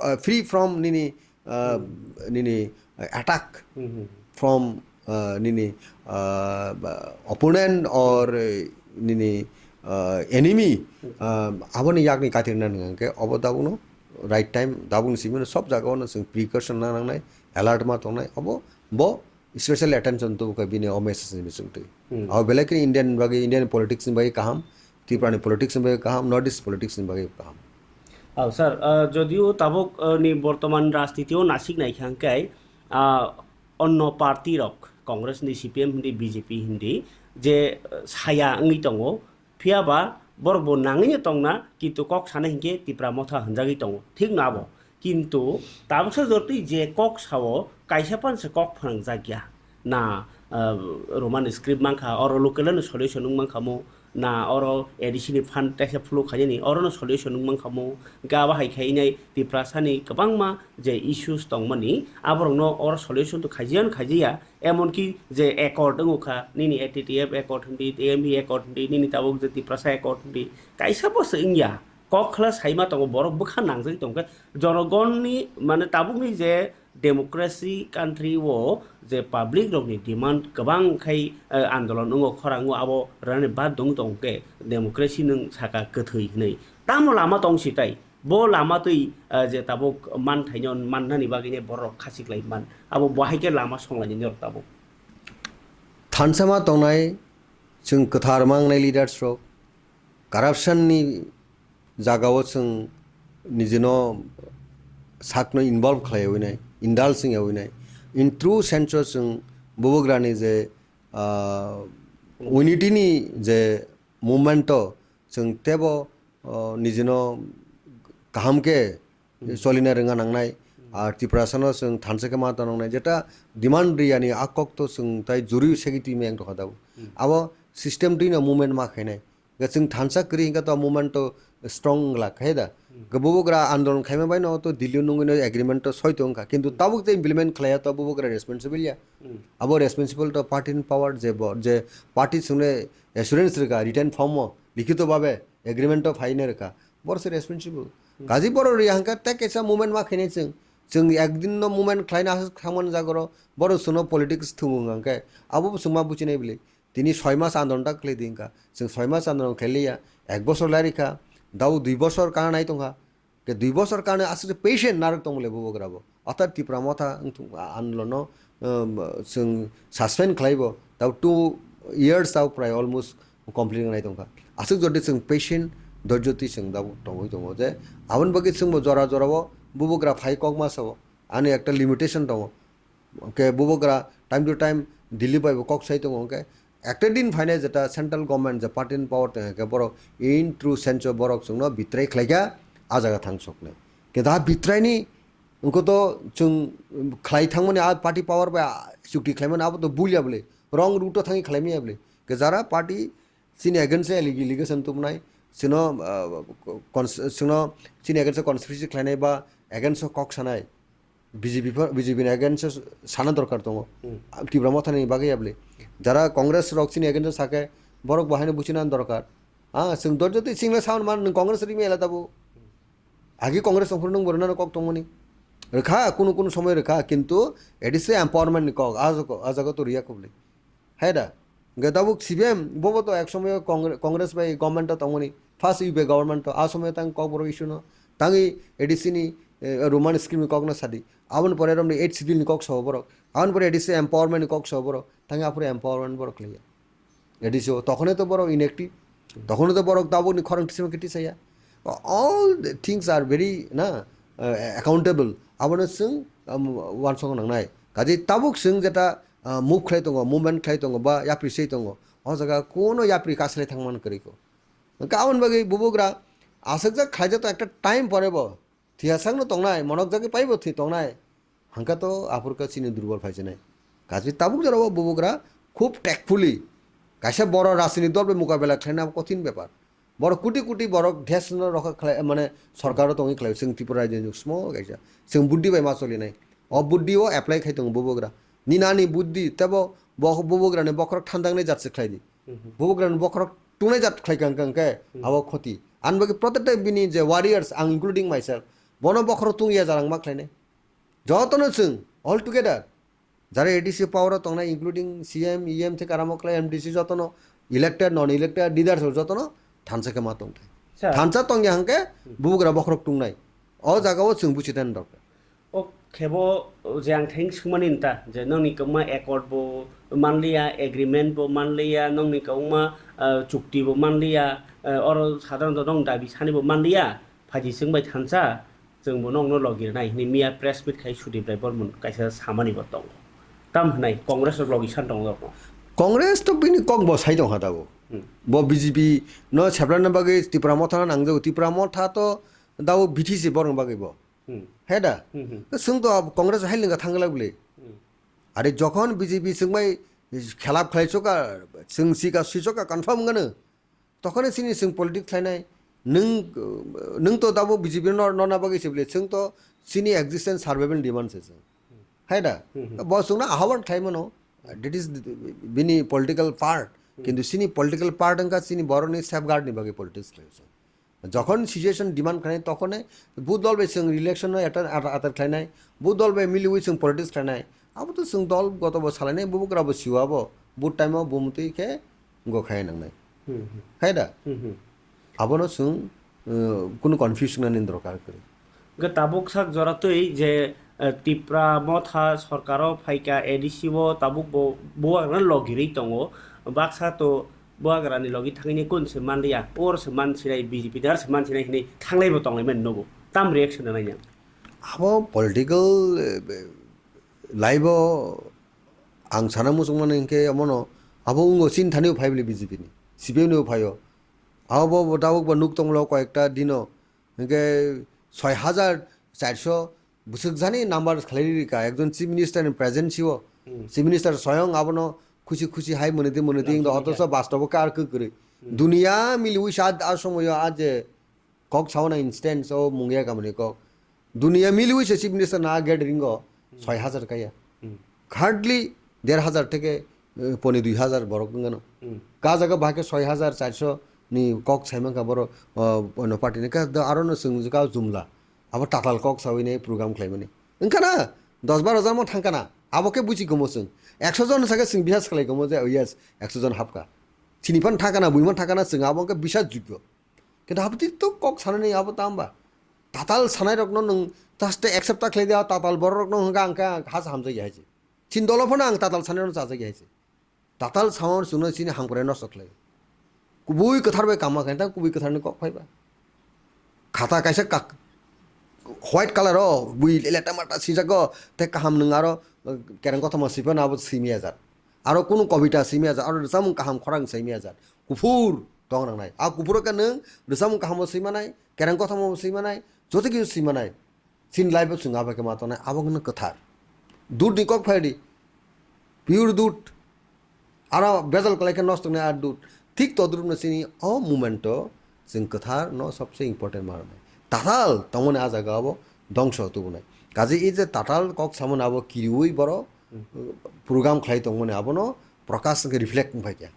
uh, free from nini, uh, Hmm. nini, uh, attack Hmm, hmm. from, uh, nini, uh, ba-, opponent or, uh, nini, uh, enemy, Hmm. uh, aboni yakni katirna nang khe obo dabuno right time dabung simi sob jaga o no chwng precaution na nangnai, alert ma tongnai, obo bo special attention tubu khe bini o message ni bisingtwi. Hmm. Abo belai kheno Indian bagwi, Indian politics ni bagwi kaham, Tripura ni politics ni bagwi kaham, North East politics ni bagwi kaham. Oh, sir, uh, jodio tabuk, uh, ni bortoman rajniti o nasik nai kha hwnkhe, uh, onno party rok, Congress ni, C P M hindi, B J P hindi, je, uh, saya wngwi tongo, phiya ba borok bo nangwi no tongna, kintu kok sana hinkhe Tipra Motha hwnjagwi tongo, thik no abo. Kintu tabuksa jotoi je kok sao, kaisa phano se kok phwnangjakya. Na, ah, Roman script mankha, oro local no solution wng mankha mo, na oro A D C ni fund taisa phuluk khainani, oro no solution wng mankha mo. Hwnkhe abo hai khainai Tiprasa ni kwbangma je issues tongmani, aborokno oro solution to khaijiya no khaijiya, emonki je accord wngkha, nini A T T F accord hindi, T M B accord hindi, nini tabuk je Tiprasa accord hindi, kaisa bo se wngya. kok khla saima tongo, borok bwkha nangjagwi tongkhe, jonogonni, mane, tabukni je democracy country o je public rokni demand kwbang khai, eh, andolon wngo, khorang o abo rani bad dong tongkhe democracy nwng saka kwthwi hinwi. Tamo lama tong si tai, bo lama twi, eh, je tabuk manthaino mannani bagwino borok khasi klai man, abo bo hai khe lama songlaini norok tabuk. Thansa ma tongnai chwng kwthar ma wngnai leaders rok, corruption ni jagao chwng nijino sakno involve khlaiwi nai, indulge wngwi nai. In true sense o chwng bubagrani je, ah, unity ni je movement o chwng tebo, ah, nijino kaham khe solina rwngna nangnai. Ar Tiprasano chwng thansa khe ma tong nangnai, jeta demand riyani a kok to chwng tai juri segwi twi meng tongkha dabo. Abo system twino movement ma khainai. Ga chwng thansa kwrwi hwnkhe to movement to strong wngla khe da. Ga bubagra andolon khaima bai no to Delhi nungwi no agreement to soi tongkha. Kintu tabuk je implement khlaiya to bubagra responsible ya. Abo responsible to party in power je bo, je party chwngno assurance rwkha written form o, likhito babe agreement to phaina rwkha. Boro se responsible. Kaji boro riya hwnkhe tei kaisa movement ma khainai chwng. Chwng ekdin no movement khlaina aswk thangmani jagoro boro chwngno politics thwngwi hwnkhe abo bo chwngma buchinai bwlwi. Tini soi mas andolon ta khlai di wngkha. Chwng soi mas andolon khlai liya, ek bosor lai rikha, dau dui bosor kana nai tongkha. Ke dui bosor kana aswk patient narwk tongmole bubagra bo. Othai Tipra Motha wngthung, a-, andolono, um, chwng suspend khlaibo, tau two years tau prai almost complete wngnai tongkha. Aswk jodi chwng patient, dhorjo twi chwng dabo tongwi tongo je, aboni bagwi chwngbo jora jorao bubagra phai kok ma sao, ani ekta limitation tongo. Hwnkhe bubagra time to time Delhi bai bo kok sai tongo, hwnkhe ekta din phainai jeta central government je party in power tong khe borok in true sense o borok chwngno betray khlaikha, a jaga thang soknai. Khe da betray ni wngkhe to chwng khlai thangmani a party power bai a chukti khlaimani abo to bul ya bwle, wrong route o thangwi khlaimaya bwle. Khe jara party chini against o alleg-, allegation tubunai, chwngno, ah, cons-, chwngno chini against o conspiracy khlainai ba against o kok sanai, B J P pho, B J P ni against o sana dorkar tongo. Tipra Motha ni bagwi ya bwle. Jara Congress rok chini against o sakhe borok bo haino buchina dorkar. Ah, chwng dorjo twi chwngno saman man nwng Congress ri mela tabuk. Agi Congress tongphuru nwng borok nano kok tongmani. Rwkha, kunu kunu somoi rwkha, kintu A D C empowerment ni kok, ah, jaga, ah, jaga to riya kubli. Hai da? Hwnkhe tabuk C P M bobo to ek somoyo Congre-, Congress bai government o tongmani. First U P A government o, ah somoyo tang Kokborok issue no. Tangwi A D C ni, eh, Roman scheme ni kok no sadi. Aboni pore romni eight schedule ni kok sao borok. Aboni pore A D C empowerment ni kok sao borok. Tangwi aphuru empowerment borok khlaiya. A D C o tokhone to borok inactive, tokhone to borok tabukni khorang tisima khe tisaya. All the things are very, na, uh, accountable. Abono chwng, um, uansukna nangnai. Kaje tabuk chwng jeta, uh, move khlai tongo, movement khlai tongo, ba yapri sei tongo, o jaga kuno yapri kaslai thangman kwrwi kho. Hwnkhe aboni bagwi bubagra aswkjak khlaijak to ekta time pore bo. Thwiya sakno tongnai, monok jagwi paibo thwi tongnai. Hangkha to aphurkha chini durbol phaisinai. Kaje tabuk jorao bubagra khub tactfully kaisa boro rajniti dol bai mukabela khlaina kothin bepar. Borok kuti kuti borok desno rokha khlai, mane, sorkaro tongwi khlai, chwng Tripura rajyo ni small kaisa. Chwng buddhi bai ma cholinai. O buddhi o apply khai tongo bubagra. Nini ani buddhi tebo bo bubagrani bokhorok thanjaknai jat se khlai di. Bubagrani bokhorok tungnai jat khlai kang kang khe abo khoti. Ani bagwi protected bini je warriors, ang including myself, bono bokhorok tungya jarang ma khlainai. Jotono chwng all together, jara A D C power o tongnai, including C M, E M theke aramo khlai M D C, jotono elected, non elected leaders rok jotono thansa khe ma tongthai. Sir. Thansa tongya hwnkhe bubagra bokhorok tungnai. O jaga o chwng buchi dan dorkar. O khebo je ang theng swngmani nta je nongni kwma accord bo manliya, agreement bo manliya, nongni kwma, ah, chukti bo manliya, ah, oro sadharanto nong dabi sani bo manliya, phaidi chwng bai thansa, chwng bo nokno logi rwnai hinwi miya press meet khai Sudip Rai Bormon kaisa samani bo tongo. Tam hwnai Congress rok logi san tongo rokno. Congress to bini kok bo sai tongkha tabuk. Hmm. Bo B J P no seplana bagwi Tipra Motha no nangjago. Tipra Motha to dao B T C borokni bagwi bo. Hmm. He da? Hmm, hmm. Chwng to Congress hai lwngkha thangla bwle. Hmm. Are jokhon B J P chwng bai khelap khlai choka, chwng sika sui choka confirm wngano. Tokhone chini chwng politics khlainai, nwng, nwng to dabo B J P no, no na bagwi se bwle, chwng to chini existence survival demand se chwng. Hai da? Hmm, hmm. Bo chwngno ahwan khlai mano, that is bini political part. Hmm. Kintu chini political part wngkha chini borokni safeguard ni bagwi politics khlai chwng. Jokhon situation demand khlainai, tokhone bu dol bai chwng election no atta-, atta-, attack khlainai, bu dol bai miliwi chwng politics khlainai. Abo to chwng dol goto bo salainai, bubugra bo siwa bo, vote time o bumtwi khe go khai nangnai. Hmm, hmm. Khai da? Hmm, hmm. Abono chwng, uh, kunu confusion nani dorkar kwrwi. Hwnkhe tabuk sak jora twi je, eh, Tipra Motha sorkaro phaikha, A D C o tabuk bo bubagrano logirwi tongo. Baksa to bubagrani logi thangwi kun se manliya, or se man sinai, B J P dar se man sinai hinwi thanglaibo tonglaimani nogo. Tam reaction nai nang? Abo political, eh, life o ang sana muchungmani hinkhe omono abo wngo chini thani phai bwle B J P ni, C P M ni phaio. Abo bo tabuk bo nuk tonglo koyekta dino. Hinkhe soi hajar charso bwswk jani number khlai rika ekjon chief minister ni presence o. Hmm. Chief minister soyong abono khusi khusi hai mwnwi di mwnwi di wngdo, othocho bastobo khe ar kwrwi. Hmm. Duniya miliwi sa a somoyo a je kok sauna instance o mungya kamani kok. Duniya miliwi se chief minister na gathering o soi hajar kaya. Hmm. Hardly der hajar theke, eh, poni dui hajar borok wngano. Hmm. Ka jaga bahai khe soi hajar charso ni kok saimankha borok, oh, ono party ni ka da aro no chwng ka jumla. Abo tatal kok sawi ne program khlaimani. Wngkha na, dos baro jon mo thangkha na. Abo khe buchi komo chwng. Ekso jon saka chwng bihas khlai komo je, oh yes, ekso jon hapkha. Chini phan thangkha na, bui phan thangkha na, chwng abo khe bisas jugyo. Kintu abo twi to kok sanani abo tamba. Tatal sanai rokno nwng taste accept ta khlai dia, tatal borok rokno hwnkha ang kha hasa hamjak ya hai se. Chin dolo phano ang tatal sanai rokno chajak ya hai se. Tatal samano chwngno chini hamkrai nosto khlai. Kubui kwthar bai kama khe ta kubui kwtharni kok phai ba. Khata kaisa kak-, white color o bui leta mata sijago, tei kaham nwng aro, uh, kereng kothoma swi phano abo simi ajak. Aro kunu kobita simi ajak, aro rwchapmung kaham khorang simi ajak. Kuphur tong nangnai. A kuphuro khe nwng rwchapmung kahamo swi manai, kereng kothomabo swi manai, joto kisu swi manai. Chini life o chwng abo khe ma tongnai, abo wngkha kwthar. Dudni kok phai di, pure dud. Aro bejal kwlai khe nosto wngnai a dud. Thik todrupno chini o moment o chwng kwthar no sobse important ma rwnai. Tatal tongmani a jaga o bo dongso tubunai. Kaje i je tatal kok samani abo kiriui borok, hmm, program khlai tongmani abono Prakash wngkhe reflect wngphai kha.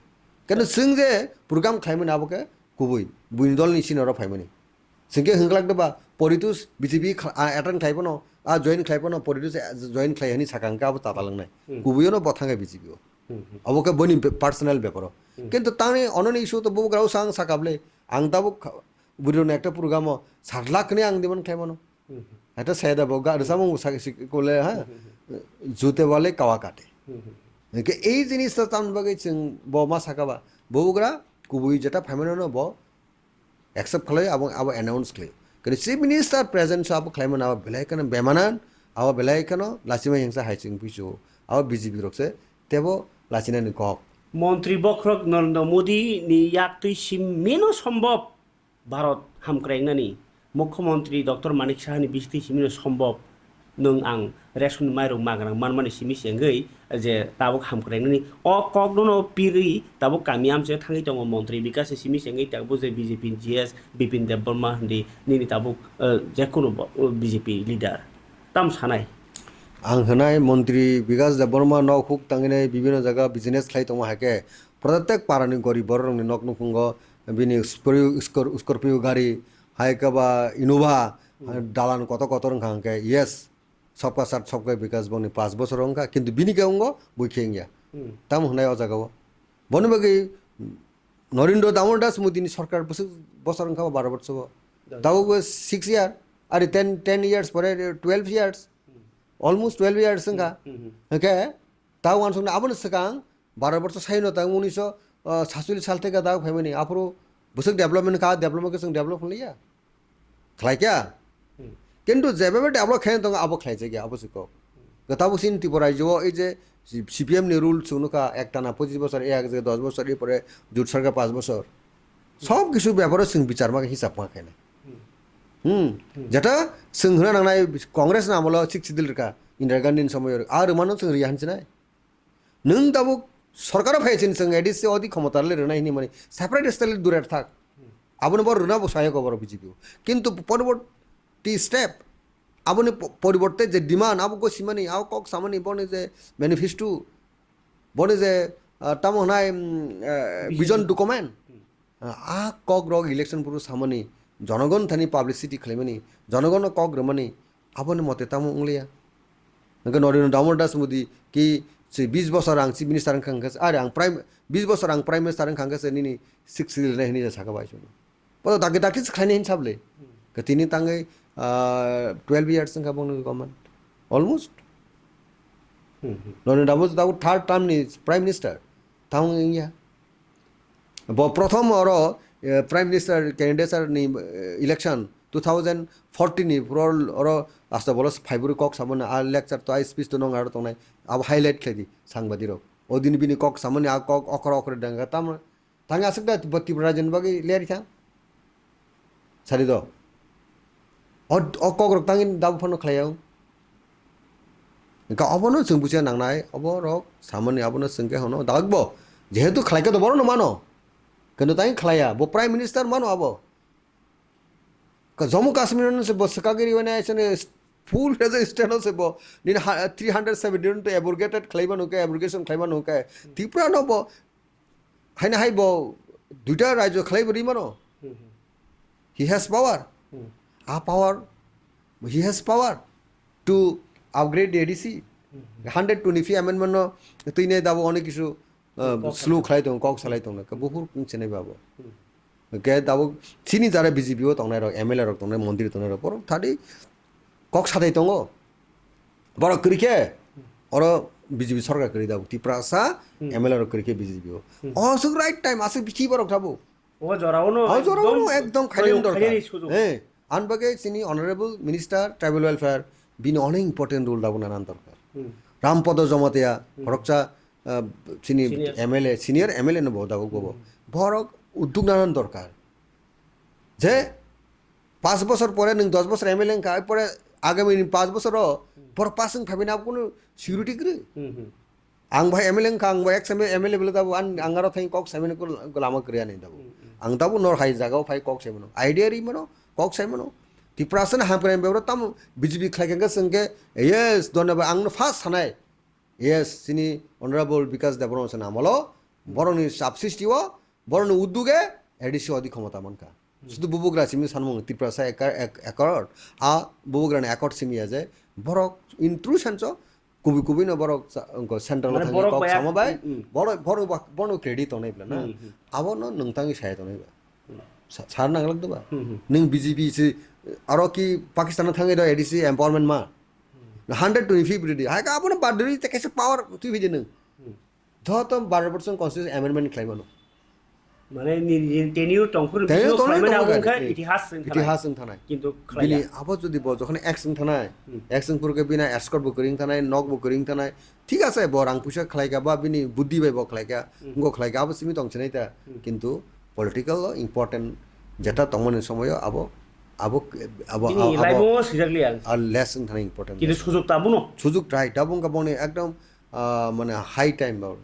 Keno chwng je program khlaimani abo khe kubui buini dolni sini oro phaimani. Chwng khe hwnglak de ba Poritus B J P kha-, a attend khlai phano, a join khlai phano, Poritus a join khlai hwnwi sakha hwnkhe abo tatal wngnai. Hmm. Kubuiono bo thangkha B J P o. Hmm, hmm. Abo khe boni be-, personal bepar o. Hmm. Kintu tangni ononi issue to bubagra o sang sakha bwle. Ang tabuk kha-, bwrwirokni ekta program o sat lakh hwnwi ang demand khlai mano. Hmm, hmm. Ekta saya da bo ga rwchapmung sak sik kole ha. Hmm, hmm, hmm. Jute wale kawa kate. Hmm, hmm. Hwnkhe ei jinis ta tamni bagwi chwng bo ma sakha ba. Bubagra kubui jeta phaimano no bo accept khlai abo, abo announce khlai. Kini chief minister present so abo khlai mano abo belai kheno bemanan, abo belai kheno lachima hingsa hai chwng pisu. Abo B J P rok se tebo lachinani kok. Montri bokhorok Narendra Modi ni yak twi simino sombhob Bharat hamkraingnani. Mukhyamantri Doctor Manik Saha ni bisitwi simino sombhob. Nwng ang ration mairok magrang manmani simi se wngwi je tabuk hamkrainani o kokno no pirwi tabuk kami amchaio thangwi tongo montri Bikas ni simi se wngwi tabuk je B J P ni G S Bipin Debbarma hindi nini tabuk, eh, jekunu bo, eh, B J P leader. Tam sanai? Ang hwnai montri Bikas Debbarma nok huk tangwi nai bibino jaga business khlai tongo hai khe protek parani gorib borok rokni nok nukhungo bini Scorpio, Scor-, Scorpio gari hai khe ba Innova, hmm, dalan kotor kotor wngkha hwnkhe yes. Sabka sat sabka bikas boni paanch bosor wngkha, kintu bini khe wngo, bui khe wngya. Hmm. Tamo hwnai o jaga o. Boni bagwi Narendra Damodar Das Modi ni sorkar bwswk bosor wngkha ba baro bosor o. Yes. Tabuk bo six year, ari ten, ten years pore twelve years. Hmm. Almost twelve years wngkha. Hmm, hmm, hmm. Hwnkhe ta uansukna aboni swkang Baro borso sai no tang unisho, ah, satcholish sal theke dak phaimani, aphuru bwswk development ka, development khe chwng develop khlaiya? Khlaikha? Hmm. Kintu jebebe develop khaina tongo, abo khlaijakya, abo se kok. Kwtal bo chini Tripura rajyo o ei je C P M ni rule chwng nukha, ektana pochis bosor, ek jagao dos bosor, er pore jut sarkar paanch bosor. Sob kisu beparo chwng bichar ma khe, hisab ma khe nai. Hmm. Hmm. Hmm. Jeta chwng hwnna nangnai Congress ni amolo Sixth Schedule rwkha, Indira Gandhi ni somoio rwkha. A rwmano chwng riya hinwi sinai. Nwng tabuk sorkaro phai chini chwng A D C odi khomota le rwnai hinwi mani separate state le durer thak. Aboni bo rwna bo sayok borok B J P o. Kintu poriborti step, aboni po-, poriborte je demand, abo gosimani, abo kok samani, boni je manifesto, boni je, ah, tamo hwnai, mm, eh, vision document. Ah, a kok rok election puru samani, jonogon thani publicity khlaimani, jonogonno kok rwmani, aboni mote tamo wngliya. Hwnkhe Narendra Damodar Das Modi ki se bis bosor ang chief minister wngkha, hwnkhe se, are ang prime, bis bosor ang prime minister wngkha, hwnkhe se nini six ril nai hwnwi saka bai chwng. Bodo daki daki se khlainai hin sable. Ke tini tangwi, ah, twelve years wngkha bongni government. Almost. Hmm, hmm. Narendra Modi tabuk third term ni prime minister. Tamo wngya. Bo prothom oro, eh, prime minister candidature ni, eh, election two thousand fourteen ni pro oro asta bolos phaiburu kok samani a lecture to a speech to nong aro tongnai. Abo highlight khlai di sangbadirok. Odin bini kok samani a kok okra okra danga tamo Thang aswk da bo Tripura rajyoni bagwi leri thang. Sari do. O, o kok rok tangin dabu phano khlai ang. Engka obono chwng buchina nangnai, obo rok samani abono chwng khe hono dagbo. Jehetu khlai khe to borok no mano. Kintu tangin khlaiya, bo prime minister mano abo. Ka Jammu Kashmir no se bo swkagwi riwai nai, full as a state no se bo. Nini ha, three hundred seventy to abrogated khlai mano khe, abrogation khlai mano khe. Tripura no bo Haino hai bo duita rajyo khlai bo ri mano. Hmm, hmm. He has power. Hmm. A power, he has power to upgrade the A D C. Hmm, hmm. Hundred twenty-five amendment no twi nai dabo onek kisu, uh, Kok slow salai. Khlai tong, kok salai tong na. Buphur kung chenai babo. Hmm. Ke dabo chini jara B J P o tongnai rok, M L A rok tongnai, montri tongnai rok, borok thadi kok sadai tongo. Borok kwrwi khe oro B J P sorkar kwrwi dabo. Tiprasa Hmm. M L A rok kwrwi khe B J P o. Hmm. O aswk right time, aswk bithi borok thabo. O jorao no O jorao no ekdom ekdom khainani proyog dorkar. Khainani sujuk. Eh, an bagwi chini honorable minister tribal welfare bini onek important role dabo nanan dorkar. Hmm. Rampodo Jamatia, Hmm. khoroksa, ah, chini Senior. M L A, senior M L A no bo dabo bobo. Hmm. Borok udduk nanan dorkar. Je, paanch bosor pore nwng dos bosor M L A wngkha, pore agami ni paanch bosor o Hmm. borok pass wng phaibini abo kunu security kwrwi. Hmm, hmm. Ang bai M L A wngkha, ang bai ex M L A bwle dabo, ang, ang aro thai kok saimano kul-, lama kwrwi ani dabo. Hmm, hmm. Ang dabo nor hai jaga o phai kok saimano. Idea ri mano, kok saimano. Tiprasa ni hamkrai bebro tamo B J P khlai khe chwng khe, yes, dhonyabad, ang no first sanai. Yes, chini Honorable Bikash Debbarma se namolo, borokni sab sristi o, borokni udduge A D C odi khomota mankha. Hmm. Sudu bubugra simi sanmung Tiprasa eka-, ek-, accord, a bubugra ni accord simi ya je, borok in true sense o, kubui kubui no borok sa-, wngkha central Mane thangwi borok kok baya-, samo bai, hmm, hmm. Borok, borok ba-, borok credit tongnai bla na. Hmm, hmm. Abo no nwng tangwi saya tongnai ba. Hmm. Sa-, sar nanglak do ba. Hmm, hmm. Nwng B J P se, aro ki Pakistan thangwi do A D C empowerment ma. Hmm. Hundred twenty-fifth ready. Hai ka abo no badri te kaisa power twi phidi nwng. Hmm. Joto baro percent constitution amendment khlai mano. Mane ni, ni tenure tongphuru Tenure bisingo tongnai khlaimani tongo abo kha, wngkha eh. Itihas wng thanai. Itihas wng thanai. Kintu khlaiya. Bini abo jodi bo jokhon ex wng thanai, Hmm. ex wng phuru khe bini escort bo kwrwi wng thanai, nok bo kwrwi wng thanai. Thik ase, bo rang puisa khlai kha ba bini buddhi bai bo khlai kha, Hmm. wngkha khlai kha, abo simi tong chinai ta. Hmm. Kintu political o important jeta tongmani somoyo abo, abo, abo, Bini abo, laibungo swijak liya. A less wng thanai important. Kintu sujuk ta abono. Sujuk right, abo wngkha boni ekdom ah, mane high time ba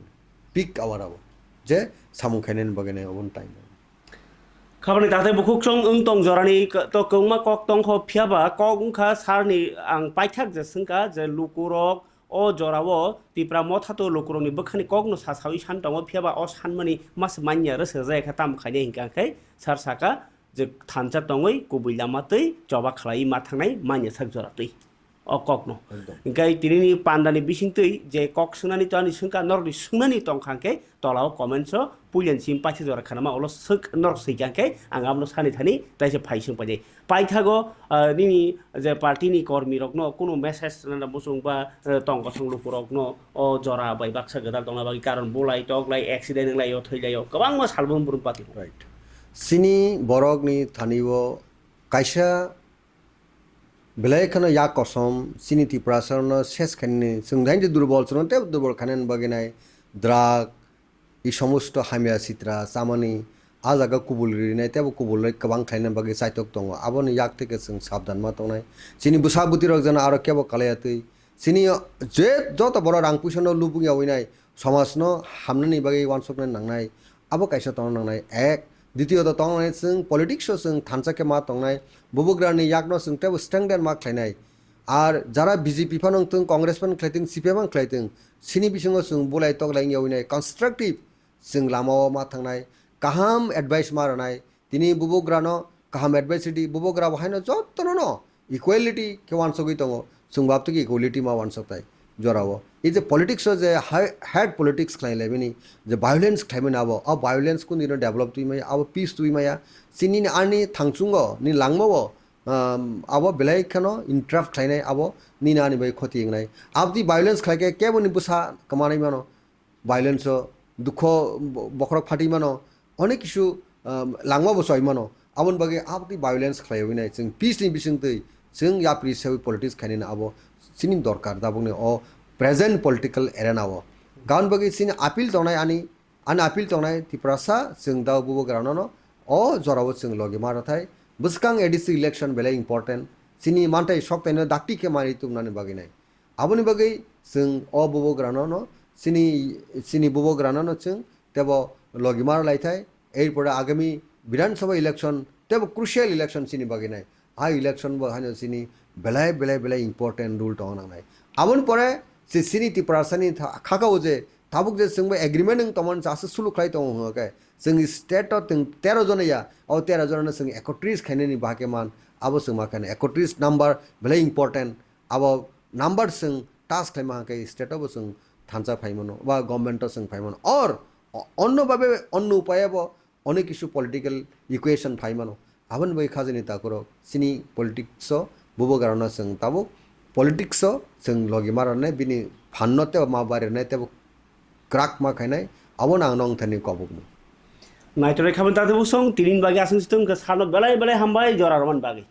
peak hour abo. Je samung khainani bagwi nai obo time. Khabani takhtai bukhuk chwng wng tong jorani k-, to kwbangma kok tongkho, phiyaba kok wngkha sarni ang paithak je swngkha je lukurok o jorao Tipra motha to lukurokni bwkhani kokno sasawi san tongo, phiyaba o sanmani mas manya rwsajak kha, tamo khainai hinkha khe sar saka je thansa tongwi kubui lama twi choba khlaiwi ma thangnai manya sak jora twi. O kokno. Ekdom. Hingke tinini pandani bisingtwi je kok swngnani to ani swngkha, norokni swngnani tongkha hingke tolao comments o puilani simi paisa jora khanama ulo swk norok swikha hingke ang abono sani thani taisa phai swng painai. Paithago, ah, nini je party ni kormi rokno kunu message rwna muchung ba, eh, tong kosong lukurokno o jora bai baksa gwdal tongna bagwi karon bulai toklai accident wnglaio thwilaio kwbangma salbrum brum pati. Right. Chini borokni thani o kaisa Belai kheno yak kosom chini Tiprasarokno ses khainani, chwng dain je durbol, chwngno teibo durbol khainani bagwi nai drug, i somosto hamya sitra chamani, a jaga kubul rinai teibo kubul bai kwbang khlaina bagwi chaitok tongo. Aboni yak theke chwng sabdan ma tongnai. Chini bwsa bwtwirok jeno aro kebo kalaiya twi. Chini je joto borok rang puisano lubung yaui nai, somajno hamnani bagwi uansuknani nangnai. Abo kaisa tongna nangnai, ek. Ditiyota tongna nangnai chwng politics o chwng thansa khe ma tongnai, bubagrani yakno chwng teibo strengthen ma khlainai. Ar jara B J P phano wngthung, Congress phano khlaithung, C P M phano khlaithung, chini bisingo chwng bulai toklai wngya uinai constructive chwng lamao ma thangnai, kaham advice ma rwnai, tini bubagrano kaham advice ridi, bubagra bo haino jotono no equality khe wansogwi tongo, chwng bo abtwkhe equality ma wansoktai jorao. Ei je politics o je hai-, hard politics khlai laimani, je violence khlaimani abo, a violence kunu dino develop twi maya, abo peace twi maya, chini ani thangchungo, ni langmao, um, abo belai kheno interrupt khlainai abo nini ani bai khoti wngnai. Abdi violence khlaikhe kebo ni bwsa kwmanai mano, violence o dukho bo-, bokhorok phatwi mano, onek kisu, um, langma bo choi mano. Aboni bagwi abdi violence khlaiwi nai chwng peace ni bisingtwi chwng yapri sewi politics khainani abo chini dorkar tabukni o present political arena o. Gabon bagwi chini appeal tongnai ani Ani appeal tongnai Tiprasa, chwng da bubagrano no o jorao chwng logi ma rwthai. Bwskang A D C election belai important. Chini mantai soktaino dakti khe manwi tubunani bagwi nai. Aboni bagwi chwng o bubagrano no chini, chini bubagrano no chwng tebo logi ma rwlaithai. Erpore agami Bidhan Sabha election tebo crucial election chini bagwi nai. A election bo haino chini belai, belai, belai important role tongna nangnai. Aboni pore se chini Tiprasani tha-, khakao je tabuk je chwngbo agreement wng tongmani chasa sulu khlai tongo hwnga khe, chwng state o twng tero jona ya, o tero jona no chwng ekotris khainani bahai khe man, abo chwng ma khainai ekotris number belai important, abo number chwng touch khlai ma hwnga khe state o bo chwng thansa phai mano, ba government o chwng phai mano, or o-, onno babe onno upaye bo onek kisu political equation phai mano. Aboni bagwi khajani takhurok chini politics o bubagrano chwng tabuk politics o chwng logi ma rwnai, bini phanno tebo ma bai rwnai tebo crack ma khainai, abono ang nong thani kobokno. Naithorai khamani tati busong, tinin bagwi aswk situng khe sano belai belai hambai jora romani bagwi.